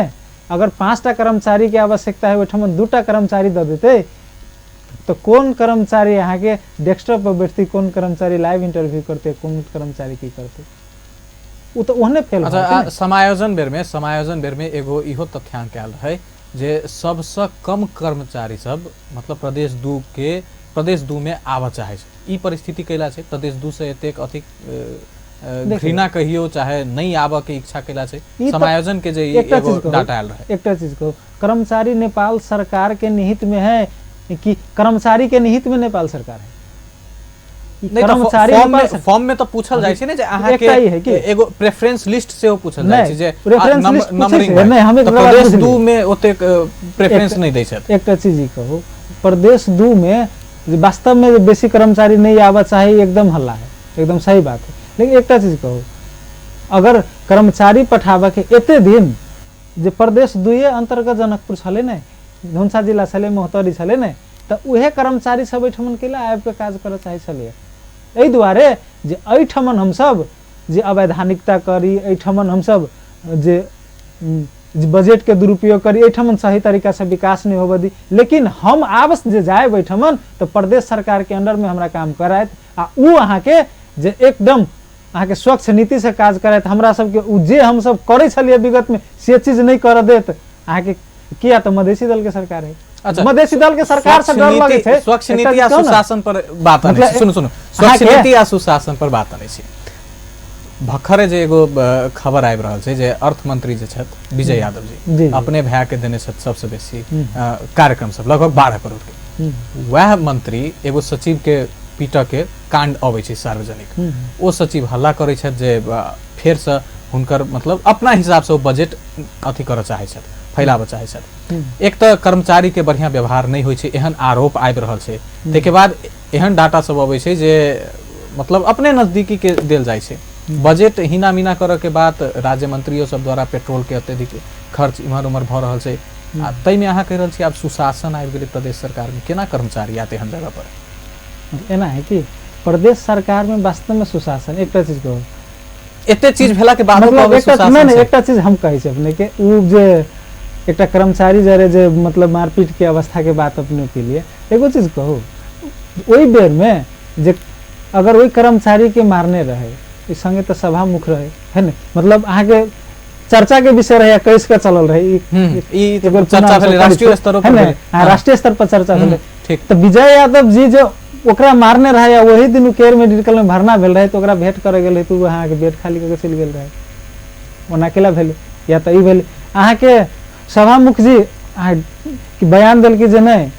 अगर 5टा कर्मचारीके आवश्यकता है, ओहिठमन 2टा कर्मचारी दऽ देतै, तऽ कोन कर्मचारी अहाँके डेस्कटॉप पर बैठतै, कोन कर्मचारी लाइव इंटरव्यू करतै, कोन कर्मचारी की करतै? ओ तऽ ओहने फेल। अच्छा, समायोजन बेरमे एगो इहो तथ्यांक आयल रहै जे सबसँ कम कर्मचारी सब मतलब प्रदेश 2 के प्रदेश 2 मे आबऽ चाहै छै। ई परिस्थिति कैला छै? प्रदेश 2 से एतेक अधिक घृणा कहियो चाहे नहि आबऽ के इच्छा कैला छै? समायोजन के जे एगो डाटा आयल रहै। एकटा चीज कहू, कर्मचारी नेपाल सरकार के निहित में है कि कर्मचारी के निहित में नेपाल सरकार है? कर्मचारी फॉर्म में तऽ पूछल जाइ छै ने जे अहाँ के एगो प्रेफरेंस लिस्ट सेहो पूछल जाइ छै जे प्रेफरेंस लिस्ट नंबरिंग नहि, हम प्रदेश 2 में ओतेक प्रेफरेंस नहि दै छथि। एकटा चीज ई कहू, प्रदेश 2 में जे वास्तवमे जे बेसी कर्मचारी नहि आबऽ चाही, एकदम हल्ला है, एकदम सही बात है। लेकिन एकटा चीज कहू, अगर कर्मचारी पठाबऽके एते दिन जे प्रदेश दुइए अन्तर्गत जनकपुर छलै ने, धनुषा जिला छलै, महोत्तरी छलै ने, तऽ उहे कर्मचारी सब एहिठमन कैला आबिके काज करऽ चाहै छलैए? एहि दुआरे जे एहिठमन हमसब जे अवैधानिकता करी, एहिठमन हमसब जे बजटके दुरुपयोग करी, एहिठमन सही तरीकासँ विकास नहि होबऽ दी, लेकिन हम आब जे जायब एहिठमन तऽ प्रदेश सरकारके अंडरमे हमरा काम करायत आ उ अहाँके जे एकदम अहाँके स्वच्छ नीतिसँ काज करायत, हमरा सबके उ जे हमसब करै छलियै विगतमे से चीज नहि करऽ देत अहाँके। किया? तऽ मधेसी दलके सरकार है। अच्छा, मधेसी दलके सरकार से डर लगै छै। स्वच्छ एकटा नीति आ चीज कहू ने। सुशासन पर बात आनै मतलब छी। सुनू सुनू, स्वच्छ नीति आ सुशासन पर बात आनै छी। भखरे जे एगो खबर आबि रहल छै जे अर्थमंत्री जे छथि विजय यादव जी, जी, जी। अपने भाय के देने छथि सबसे बेसी कार्यक्रम सब, लगभग 12 करोड़ के। वएह मंत्री एगो सचिव के पीटऽ के कांड अबै छै सार्वजनिक, ओ सचिव हल्ला करै छथि जे फेरसँ हुनकर मतलब अपना हिसाबसँ ओ बजट अथी करऽ चाहै छथि, फैलाबऽ चाहै छथि। एक तऽ कर्मचारी के बढ़िया व्यवहार नहि होइ छै, एहन आरोप आबि रहल छै। ताहिके बाद एहन डाटा सब अबै छै जे मतलब अपने नजदीकी के देल जाइ छै बजट, हिना मीना करऽ के बात राज्य मंत्रियो सब द्वारा, पेट्रोल के अत्यधिक खर्च इम्हर उम्हर भऽ रहल छै। आ ताहिमे अहाँ कहि रहल छी आब सुशासन आबि गेलै प्रदेश सरकारमे, केना कर्मचारी आयत एहन जगह पर? एना है कि प्रदेश सरकारमे वास्तवमे सुशासन, एकटा चीज कहू, एते चीज भेला के बादो मतलब कहबै एकटा सुशासन नहि नहि छै। एकटा चीज हम कहै छी अपने के, उ जे एकटा कर्मचारी जरे जे मतलब मारपीट के अवस्था के बात अपने के लिए, एगो चीज कहू, ओहि बेर में जे अगर ओहि कर्मचारी के मारने रहे, ई संगे तऽ सभा मुख रहे है ने, मतलब अहाँके चर्चा के विषय रहे, कैस के चलल रहे ई ई एक बेर चर्चा पुनः भेलै हमसब राष्ट्रीय स्तरो है पर ने? भेलै। हाँ, राष्ट्रीय स्तर पर चर्चा भेलै। ठीक। तऽ विजय यादव जी जे ओकरा मारने रहे आ वही दिन केयर मेडिकल में भरना भेल रहे, तऽ ओकरा भेंट करे गेल रहे, तऽ ओ अहाँके बेड खाली कऽ के चलि गेल रहे, ओना केला भेलै? या तऽ ई भेलै अहाँके सभामुख जी अहाँ कि बयान देलकै जे नहि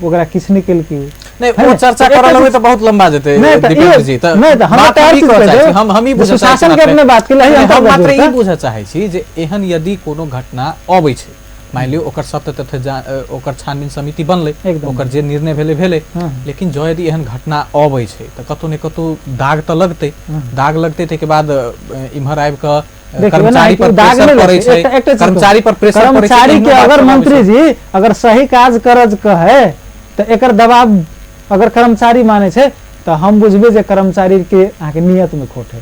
ओकरा किछु नहि केलकै ओ। नहि, है ओ ने? चर्चा तऽ करऽ एकटा लगबै चीज तऽ बहुत लंबा जेतै नहि तऽ दीपेंद्र जी, तऽ नहि तऽ हम बात एकटा हम आओर ई चीज कहऽ कहि चाहै छी, देब हम ई जे बुझऽ चाहै छी सुशासन के मात्र। अपने बात केलियै, नहि, हम अंतर्गत मात्र ई जोड़ता। बुझऽ चाहै छी जे एहन यदि कोनो घटना अबै छै, मानि लियौ ओकर सत्य तथ्य ओकर छानबीन समिति बनलै, एकदम। ओकर जे निर्णय भेलै भेलै, लेकिन जँ यदि एहन घटना अबै छै तऽ कतौ ने कतौ दाग तऽ लगतै। दाग लगतै, ताहिके बाद इम्हर आबि कऽ देखियौ, एना कर्मचारी है कि पर दाग प्रेशर नहि पड़ै लगतै। छै, एकटा चीज कहू। कर्मचारी पर प्रेशर पड़ै छै, कर्मचारी एहनो के बात अगर सब अबै मंत्री छै। जी अगर सही काज करज कहे तऽ एकर दबाव अगर कर्मचारी मानै छै तऽ हम बुझबै जे कर्मचारी के अहाँके नियत में खोट है।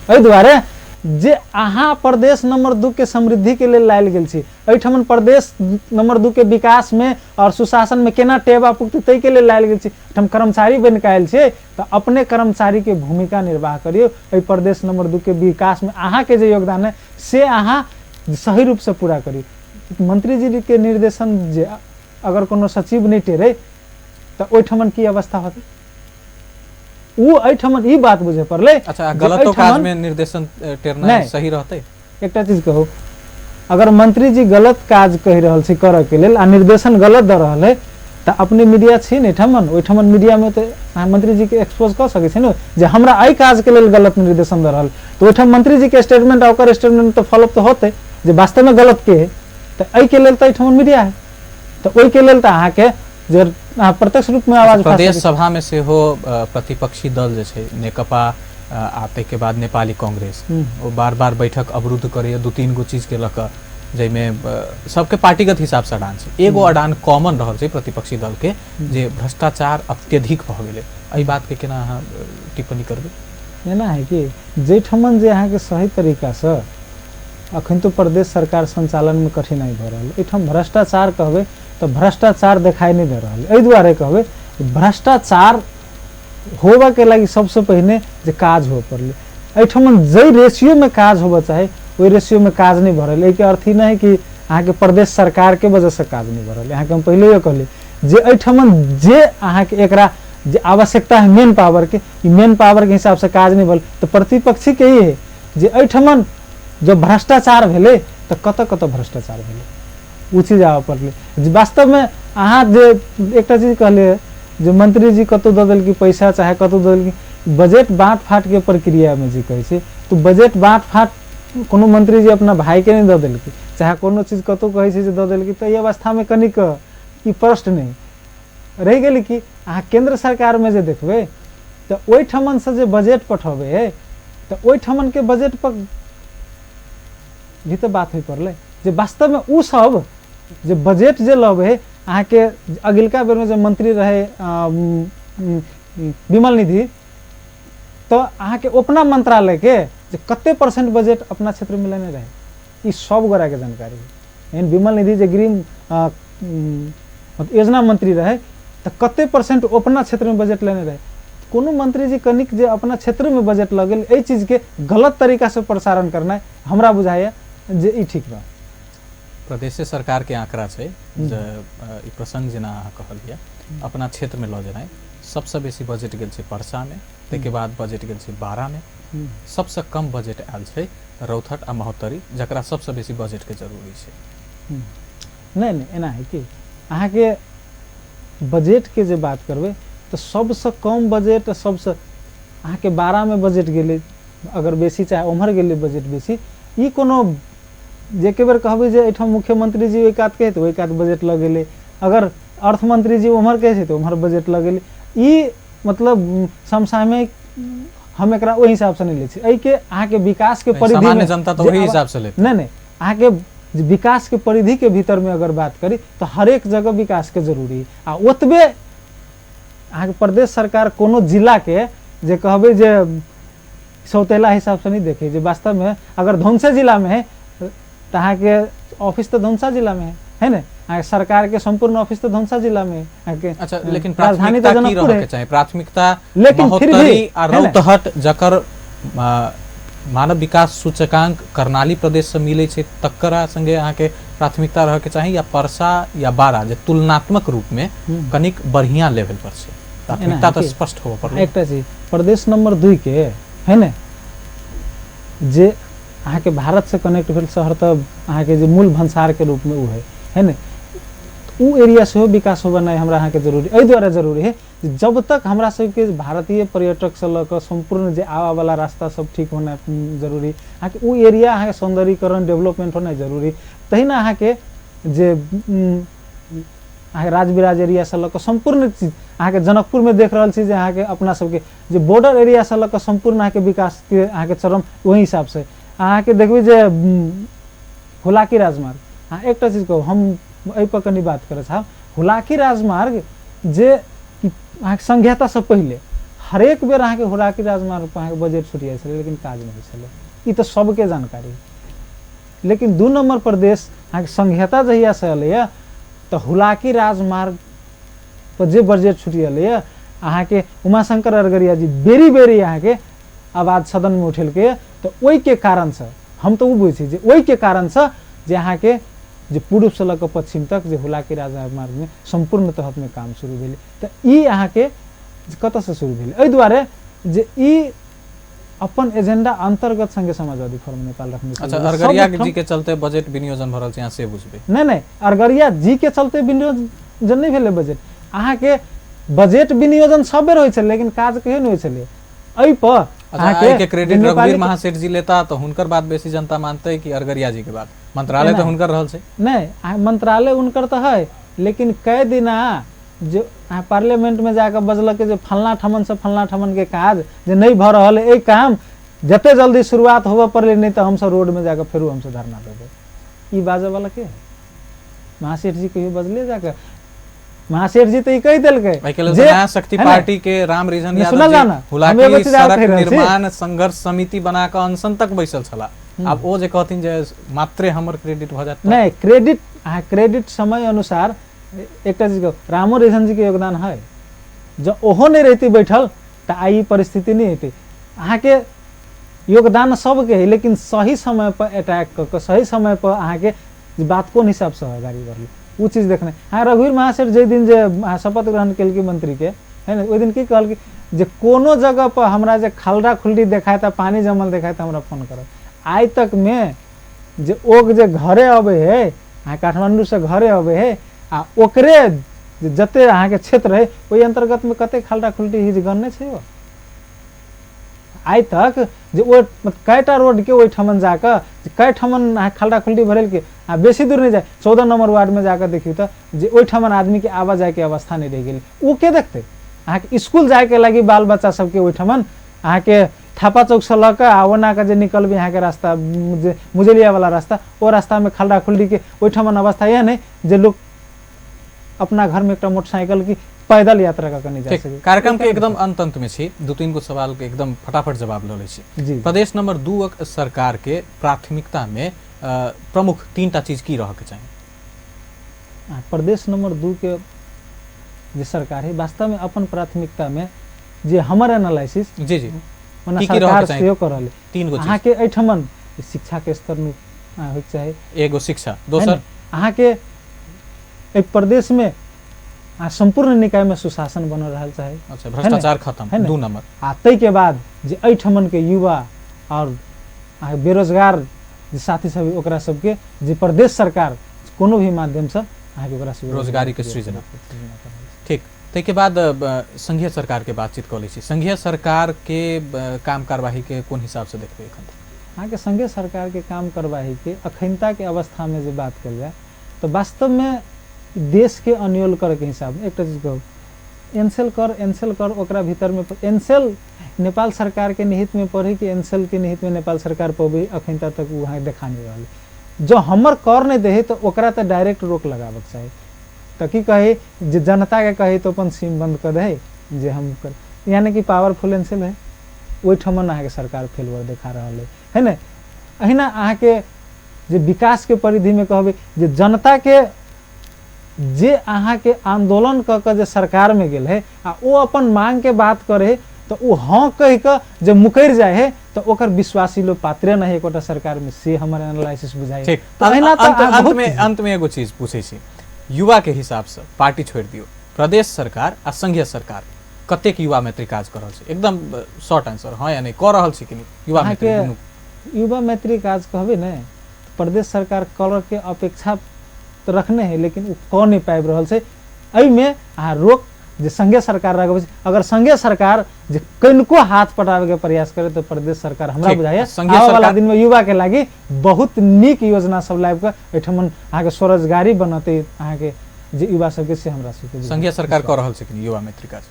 एहि दुआरे जे अहाँ प्रदेश नंबर 2 के समृद्धि के लेल लायल गेल छी, एहिठमन प्रदेश नंबर 2 के विकास में और सुशासन में केना टेबा पुगतै ताहि के लेल लायल गेल छी, एहिठाम कर्मचारी बनि कऽ आयल छियै तऽ अपने कर्मचारी के भूमिका निर्वाह करियौ। एहि प्रदेश नंबर 2 के विकास में अहाँके जे योगदान है से अहाँ सही रूप से पूरा करियौ। मंत्री जी के निर्देशन जे अगर कोनो सचिव नहि टेरै तऽ ओहिठमन की अवस्था होतै, ओ एहिठमन ई बात बुझे पड़लै। अच्छा, जे गलतो एहिठमन काज में निर्देशन टेरनाइ नहि। सही रहतै? एकटा चीज कहू, अगर मंत्री जी गलत काज कहि रहल छी करऽ के लेल आ निर्देशन गलत दऽ रहल है तऽ अपने मीडिया छी ने एहिठमन, ओहिठमन मीडिया में तऽ अहाँ मंत्री जी के एक्सपोज कऽ सकै छी ने जे हमरा एहि काज के लेल गलत निर्देशन दऽ रहल, तऽ ओहिठाम मंत्री जी के स्टेटमेंट आ ओकर स्टेटमेंट तऽ फॉलोअप तऽ होतै जे वास्तव में गलत के है, तऽ एहि के लेल तऽ एहिठमन मीडिया है, तऽ ओहि के लेल तऽ अहाँके जे अहाँ प्रत्यक्ष रूप में आवाज उठा प्रदेश सकै छी। सभा में सेहो प्रतिपक्षी दल जे छै नेकपा आ ताहिके बाद नेपाली कांग्रेस, ओ बार बार बैठक अवरुद्ध करैए 2-3 गो चीज के लऽ कऽ, जाहिमे सबके पार्टीगत हिसाब से अडान छै। एगो अडान कॉमन रहल छै प्रतिपक्षी दल के जे भ्रष्टाचार अत्यधिक भऽ गेलै, एहि बात के केना अहाँ टिप्पणी करबै? एना है कि जाहिठमन जे अहाँके सही तरीकासँ अखन तो प्रदेश सरकार संचालन में कठिनाई भऽ रहल, एहिठाम भ्रष्टाचार कहबै तऽ भ्रष्टाचार देखाई नहि दऽ रहल। एहि दुआरे कहबै भ्रष्टाचार होबऽके लागि सबसँ पहिने जे काज होबऽ पड़लै, एहिठमन जाहि रेशियोमे काज होबऽ चाही ओहि रेशियोमे काज नहि भऽ रहल। एहिके अर्थ ई नहि है कि अहाँके प्रदेश सरकारके वजहसँ काज नहि भऽ रहल। अहाँके हम पहिलेयो कहली जे एहिठमन जे अहाँके एकरा जे आवश्यकता है मेन पावरके, ई मेन पावरके हिसाबसँ काज नहि भेल। तऽ प्रतिपक्षीके ई है जे एहिठमन जब भ्रष्टाचार भेलै तऽ कतऽ कतऽ भ्रष्टाचार भेलै ओ चीज आबऽ पड़लै। जे वास्तवमे अहाँ जे एकटा चीज कहलियै जे मंत्री जी कतौ दऽ देलकै पैसा चाहे कतौ दऽ देलकै, बजट बाँट फाटके प्रक्रियामे जे कहै छै तऽ बजट बाँट फाट कोनो मंत्री जी अपना भाइके नहि दऽ देलकै, चाहे कोनो चीज कतौ कहै छै जे दऽ देलकै, तऽ एहि अवस्थामे कनिक ई प्रश्न नहि। रहि गेल कि अहाँ केंद्र सरकारमे जे देखबै तऽ ओहिठमनसँ जे बजट पठबै है तऽ ओहिठमनके बजट पर भी तऽ बात होइ पड़लै जे वास्तवमे ओ सब जे बजट जे लबै है अहाँके अगिलका बेरमे जे मंत्री रहे विमल निधि, तऽ अहाँके अपना मंत्रालयके जे कते परसेंट बजट अपना क्षेत्रमे लेने रहे, ई सब गोराके जानकारी है। एहन विमल निधि जे गृह योजना मंत्री रहे तऽ कते परसेंट अपना क्षेत्रमे बजट लेने रहे। कोनो मंत्री जी कनिक जे अपना क्षेत्रमे बजट लऽ गेल, एहि चीजके गलत तरीकासँ प्रसारण करनाइ हमरा बुझाइए जे ई ठीक बा। प्रदेशे सरकार के आंकड़ा छै जे ई प्रसंग जेना अहाँ कहलियै अपना क्षेत्रमे लऽ जेनाइ, सबसँ बेसी बजट गेल छै परसामे, ताहिके बाद बजट गेल छै बारामे, सबसँ कम बजट आयल छै रौथट आ महोत्तरी, जकरा सबसँ बेसी बजटके जरूरी छै। नहि नहि, एना है कि अहाँके बजटके जे बात करबै तऽ सबसँ कम बजट सबसँ अहाँके बारामे बजट गेलै, अगर बेसी चाहे ओम्हर गेलै बजट बेसी। ई कोनो जे एके बेर कहबै जे एहिठाम मुख्यमंत्री जी ओहि कात कहै तऽ ओहि कात बजट लऽ गेलै, अगर अर्थमंत्री जी ओम्हर कहै छै तऽ ओम्हर बजट लऽ गेलै, ई मतलब समसामयिक हम एकरा ओहि हिसाबसँ नहि लै छी। एहिके अहाँके विकासके परिधि सामान्य जनता तऽ ओहि हिसाबसँ लेतै। नहि नहि, अहाँके विकासके परिधिके भीतरमे अगर बात करी तऽ हरेक जगह विकासके जरूरी है। आ ओतबे अहाँके प्रदेश सरकार कोनो जिलाके जे कहबै जे सौतेला हिसाबसँ नहि देखै, जे वास्तवमे अगर धौंसे जिलामे है तऽ अहाँके ऑफिस तऽ धौंसा जिलामे है, है ने? अहाँके सरकारके सम्पूर्ण ऑफिस तऽ धौंसा जिलामे है अहाँके। अच्छा, लेकिन राजधानी तऽ जनकपुर है, चाही प्राथमिकता लेकिन फिर भी आ रौतहट जकर मानव विकास सूचकांक कर्णाली प्रदेशसँ मिलै छै तकरा संगे अहाँके प्राथमिकता रहऽके चाही, या परसा या बारा जे तुलनात्मक रूपमे कनिक बढ़िया लेवल पर छै, प्राथमिकता तऽ स्पष्ट होबऽ पड़लै। एकटा चीज प्रदेश नंबर 2 के है ने, जे अहाँके भारत से कनेक्ट भेल शहर तऽ अहाँके जे मूल भंसारके रूपमे ओ है, है ने, ओ एरिया सेहो विकास होबेनाइ हमरा अहाँके जरूरी एहि दुआरे जरूरी है जब तक हमरा सबके भारतीय पर्यटकसँ लऽ कऽ सम्पूर्ण जे आबऽवला रास्ता सब ठीक होनाइ जरूरी, अहाँके ओ एरिया अहाँके सौन्दर्यीकरण डेवलपमेंट होनाइ जरूरी। तहिना अहाँके जे अहाँके राजविराज एरियासँ लऽ कऽ सम्पूर्ण चीज अहाँके जनकपुरमे देख रहल छी जे अहाँके अपना सबके जे बॉर्डर एरियासँ लऽ कऽ सम्पूर्ण अहाँके विकासके अहाँके चरम ओहि हिसाबसँ अहाँके देखबै जे हुलाकी राजमार्ग। अहाँ एकटा चीज कहू, हम एहिपर कनि बात करऽ चाहब। हुलाकी राजमार्ग जे अहाँके संघीयतासँ पहिले हरेक बेर अहाँके हुलाकी राजमार्ग पर अहाँके बजट छुटि जाइ छलै, लेकिन काज नहि होइ छलै, ई तऽ सबके जानकारी है। लेकिन 2 नंबर प्रदेश अहाँके संघीयता जहियासँ एलैए तऽ हुलाकी राजमार्ग पर जे बजट छुटि गेलैए अहाँके उमाशंकर अरगरिया जी बेरी बेरी अहाँके आवाज सदनमे उठेलकै, तऽ ओहिके कारणसँ हम तऽ ओ बुझै छी जे ओहिके कारणसँ जे अहाँके जे पूर्वसँ लऽ कऽ पश्चिम तक जे हुलाकी राजमार्गमे सम्पूर्ण तहतमे काम शुरू भेलै, तऽ ई अहाँके कतऽसँ शुरू भेलै? एहि दुआरे जे ई अपन एजेंडा अन्तर्गत संघीय समाजवादी फोरम नेपाल रखने। अच्छा, अरगरिया जी के चलते बजट विनियोजन भऽ रहल छै, अहाँ से बुझबै? नहि नहि, अरगरिया जी के चलते विनियोजन नहि भेलै बजट। अहाँके बजट विनियोजन सब बेर होइ छलै, लेकिन काज कहियो नहि होइ छलै एहि पर। अहाँके क्रेडिट रघुवीर महासेठ जी लेता तऽ हुनकर बात बेसी जनता मानतै कि अरगरिया जी के बात? मंत्रालय तऽ हुनकर रहल छै। नहि, मंत्रालय हुनकर तऽ है, लेकिन कए दिना जे अहाँ पार्लियामेंटमे जाकऽ बजलक जे फल्लाँ ठमनसँ फल्लाँ ठमनके काज जे नहि भऽ रहल है, एहि काम जते जल्दी शुरुआत होबऽ पड़लै, नहि तऽ हमसब रोडमे जाकऽ फेरो हमसब धरना देबै, ई बाजऽवला के है? महासेठ जी कहियो बजले जाकऽ? महासेठ जी तऽ ई कहि देलकै जे नया शक्ति पार्टी के राम रिजन यादव जी हुलाकी सड़क निर्माण संघर्ष समिति बना कऽ अनशन तक बैसल छला, आब ओ जे कहथिन जे मात्रे हमर क्रेडिट भऽ जायत? नहि, क्रेडिट अहाँ क्रेडिट समय अनुसार एकटा चीज कहू, रामो रिजन जी के योगदान है, जँ ओहो नहि रहितै बैठल तऽ आइ ई परिस्थिति नहि हेतै। अहाँके योगदान सबके है, लेकिन सही समय पर अटैक कऽ कऽ सही समय पर अहाँके बात कोन हिसाबसँ अगाडि बढ़लै ओ चीज देखने। अहाँ रघुवीर महासेठ जाहि दिन जे अहाँ शपथ ग्रहण केलकै मंत्रीके है ने, ओहि दिन की कहलकै जे कोनो जगह पर हमरा जे खलरा खुलरी देखाय तऽ पानि जमल देखाय तऽ हमरा फोन करब। आइ तकमे जे ओ जे घरे अबै है, अहाँ काठमाण्डूसँ घरे अबै है, आ ओकरे जे जते अहाँके क्षेत्र है ओहि अन्तर्गतमे कते खलरा खुलटी his गनने छै ओ। आइ तक जे ओ कएटा रोडके ओहिठमन जाकऽ कए ठमन अहाँ खलडा खुल्डी भरेल के आ बेसी दूर नहि जाय, 14 नंबर वार्डमे जाकऽ देखियौ तऽ जे ओहिठमन आदमीके आवा जायके अवस्था नहि रहि गेलै। ओ के देखतै? अहाँके स्कूल जायके लागि बाल बच्चा सबके ओहिठमन अहाँके थापा चौकसँ लऽ कऽ आ ओना कऽ जे निकलबै अहाँके रास्ता जे मुजलियावला रास्ता, ओ रास्तामे खलडा खुल्डीके ओहिठमन अवस्था एहन है जे लोक अपना घरमे एकटा मोटरसाइकिल की पैदल यात्रा कऽ के नहि जा सकै। कार्यक्रम के एकदम अंत अंत में छी, 2-3 गो सवाल के एकदम फटाफट जवाब लऽ लै छी। जी। प्रदेश नंबर 2 सरकार के प्राथमिकता में प्रमुख 3टा चीज की रह के चाही? प्रदेश नंबर 2 के जे सरकार है वास्तव में अपन प्राथमिकता में जे हमर एनालिसिस जी जी ओना की रहऽ सरकार के चाही? सेहो कर रहल है। 3 गो चीज। अहाँके एहिठमन शिक्षा के स्तर में होइके चाही, एगो शिक्षा, दोसर अहाँके एहि प्रदेश में सम्पूर्ण निकाय में सुशासन बनल रहल चाही। अच्छा, भ्रष्टाचार खत्म, 2 नंबर। आ ताहिके बाद जे एहिठमन के युवा और बेरोजगार जे साथी सब ओकरा सबके जे प्रदेश सरकार कोनो भी माध्यम से अहाँके ओकरा सब रोजगारी के सृजना। ठीक, ताहिके बाद संघीय सरकार के बातचीत कऽ लै छी। संघीय सरकार के काम कार्यवाही के कोन हिसाब से देखबै एखन? अहाँके संघीय सरकार के काम कार्यवाही के अखनता के अवस्था में जे बात कयल जाय तऽ वास्तव में देश के अन्योल कर के हिसाब में एकटा चीज कहू, एनसेल कर, एनसेल कर ओकरा भीतर में एनसेल नेपाल सरकार के निहित में पढ़े कि एनसेल के निहित में नेपाल सरकार पबै अखनता तक वहाँ देखा नहीं रहल। जो हमर कर नहीं दे तो ओकरा तो डायरेक्ट रोक लगाबक चाही। तऽ की कही जे जनता के कही तो अपन सिम बंद कर दे जे हम कर, यानी कि पावरफुल एनसेल है ओहिठमन अहाँके सरकार फेलवर देखा रहल है, है ने? अहिना अहाँके जे विकास के परिधि में कहबै जे जनता के जे अहाँके आंदोलन कऽ के जे सरकार में गेल है आ ओ अपन मांग के बात करे तो ओ हाँ कहि के जे मुकरि जाय है तो ओकर विश्वासी लोग पात्रे नहीं एकोटा सरकार में, से हमर एनालिसिस बुझाइ। ठीक, तऽ अहिना तऽ अहाँ बहुत अंत में एगो चीज पूछै छी, युवा के हिसाब से पार्टी छोड़ि दियौ, प्रदेश सरकार आ संघीय सरकार कतेक युवा मैत्री काज कऽ रहल छै? एकदम शॉर्ट आंसर, हाँ या नहीं, कऽ रहल छै कि नहीं युवा मैत्री? अहाँके युवा मैत्री काज कहबै ने, प्रदेश सरकार करऽ के अपेक्षा तऽ रखने है लेकिन ओ कऽ नहि पाबि रहल छै। एहिमे अहाँ रोक जे संघीय सरकार रखबै छै, अगर संघीय सरकार जे कनिको हाथ पटाबे के प्रयास करे तो प्रदेश सरकार हमरा बुझाइए संघीय आबऽ वाला सरकार दिन में युवा के लागि बहुत नीक योजना सब लाबि कऽ एहिठमन अहाँके स्वरोजगारी बनतै अहाँके जे युवा सबके, से हमरा सबके बुझाइए। संघीय सरकार कऽ रहल छै कि नहि युवा मैत्री काज?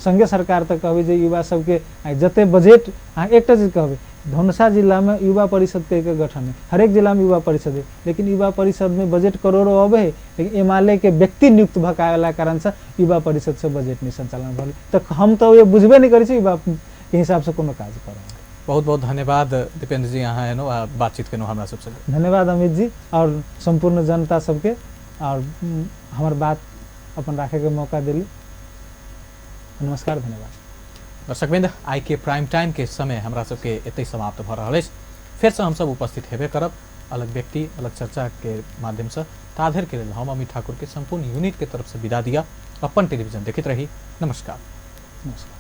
संघीय सरकार तऽ कहबै जे युवा सबके जते बजट, अहाँ एकटा चीज कहबै, धनुषा जिलामे युवा परिषद के गठन है, हरेक जिलामे युवा परिषद है, लेकिन युवा परिषद में बजट करोड़ों अबै है लेकिन एमाले के व्यक्ति नियुक्त भऽ के आबैला कारण से युवा परिषद से बजट नहीं संचालन भऽ तऽ हम तऽ ये बुझबे नहीं करै छी युवा के हिसाब से कोनो काज करब। बहुत बहुत धन्यवाद दीपेंद्र जी, अहाँ एलहुँ आ बातचीत केलहुँ हमरा सबसँ। धन्यवाद अमित जी और सम्पूर्ण जनता सबके, और हमर बात अपन राखे के मौका दिली। नमस्कार, धन्यवाद। दर्शकवृंद, आइ के प्राइम टाइम के समय हमरा सबके एतहि समाप्त भऽ रहल अछि। फेरसँ हमसब उपस्थित हेबे करब अलग व्यक्ति अलग चर्चा के माध्यम से। ताधरि के लेल हम अमित ठाकुर के संपूर्ण यूनिट के तरफ से विदा दिया। अपन टेलीविजन देखैत रही। नमस्कार। नमस्कार।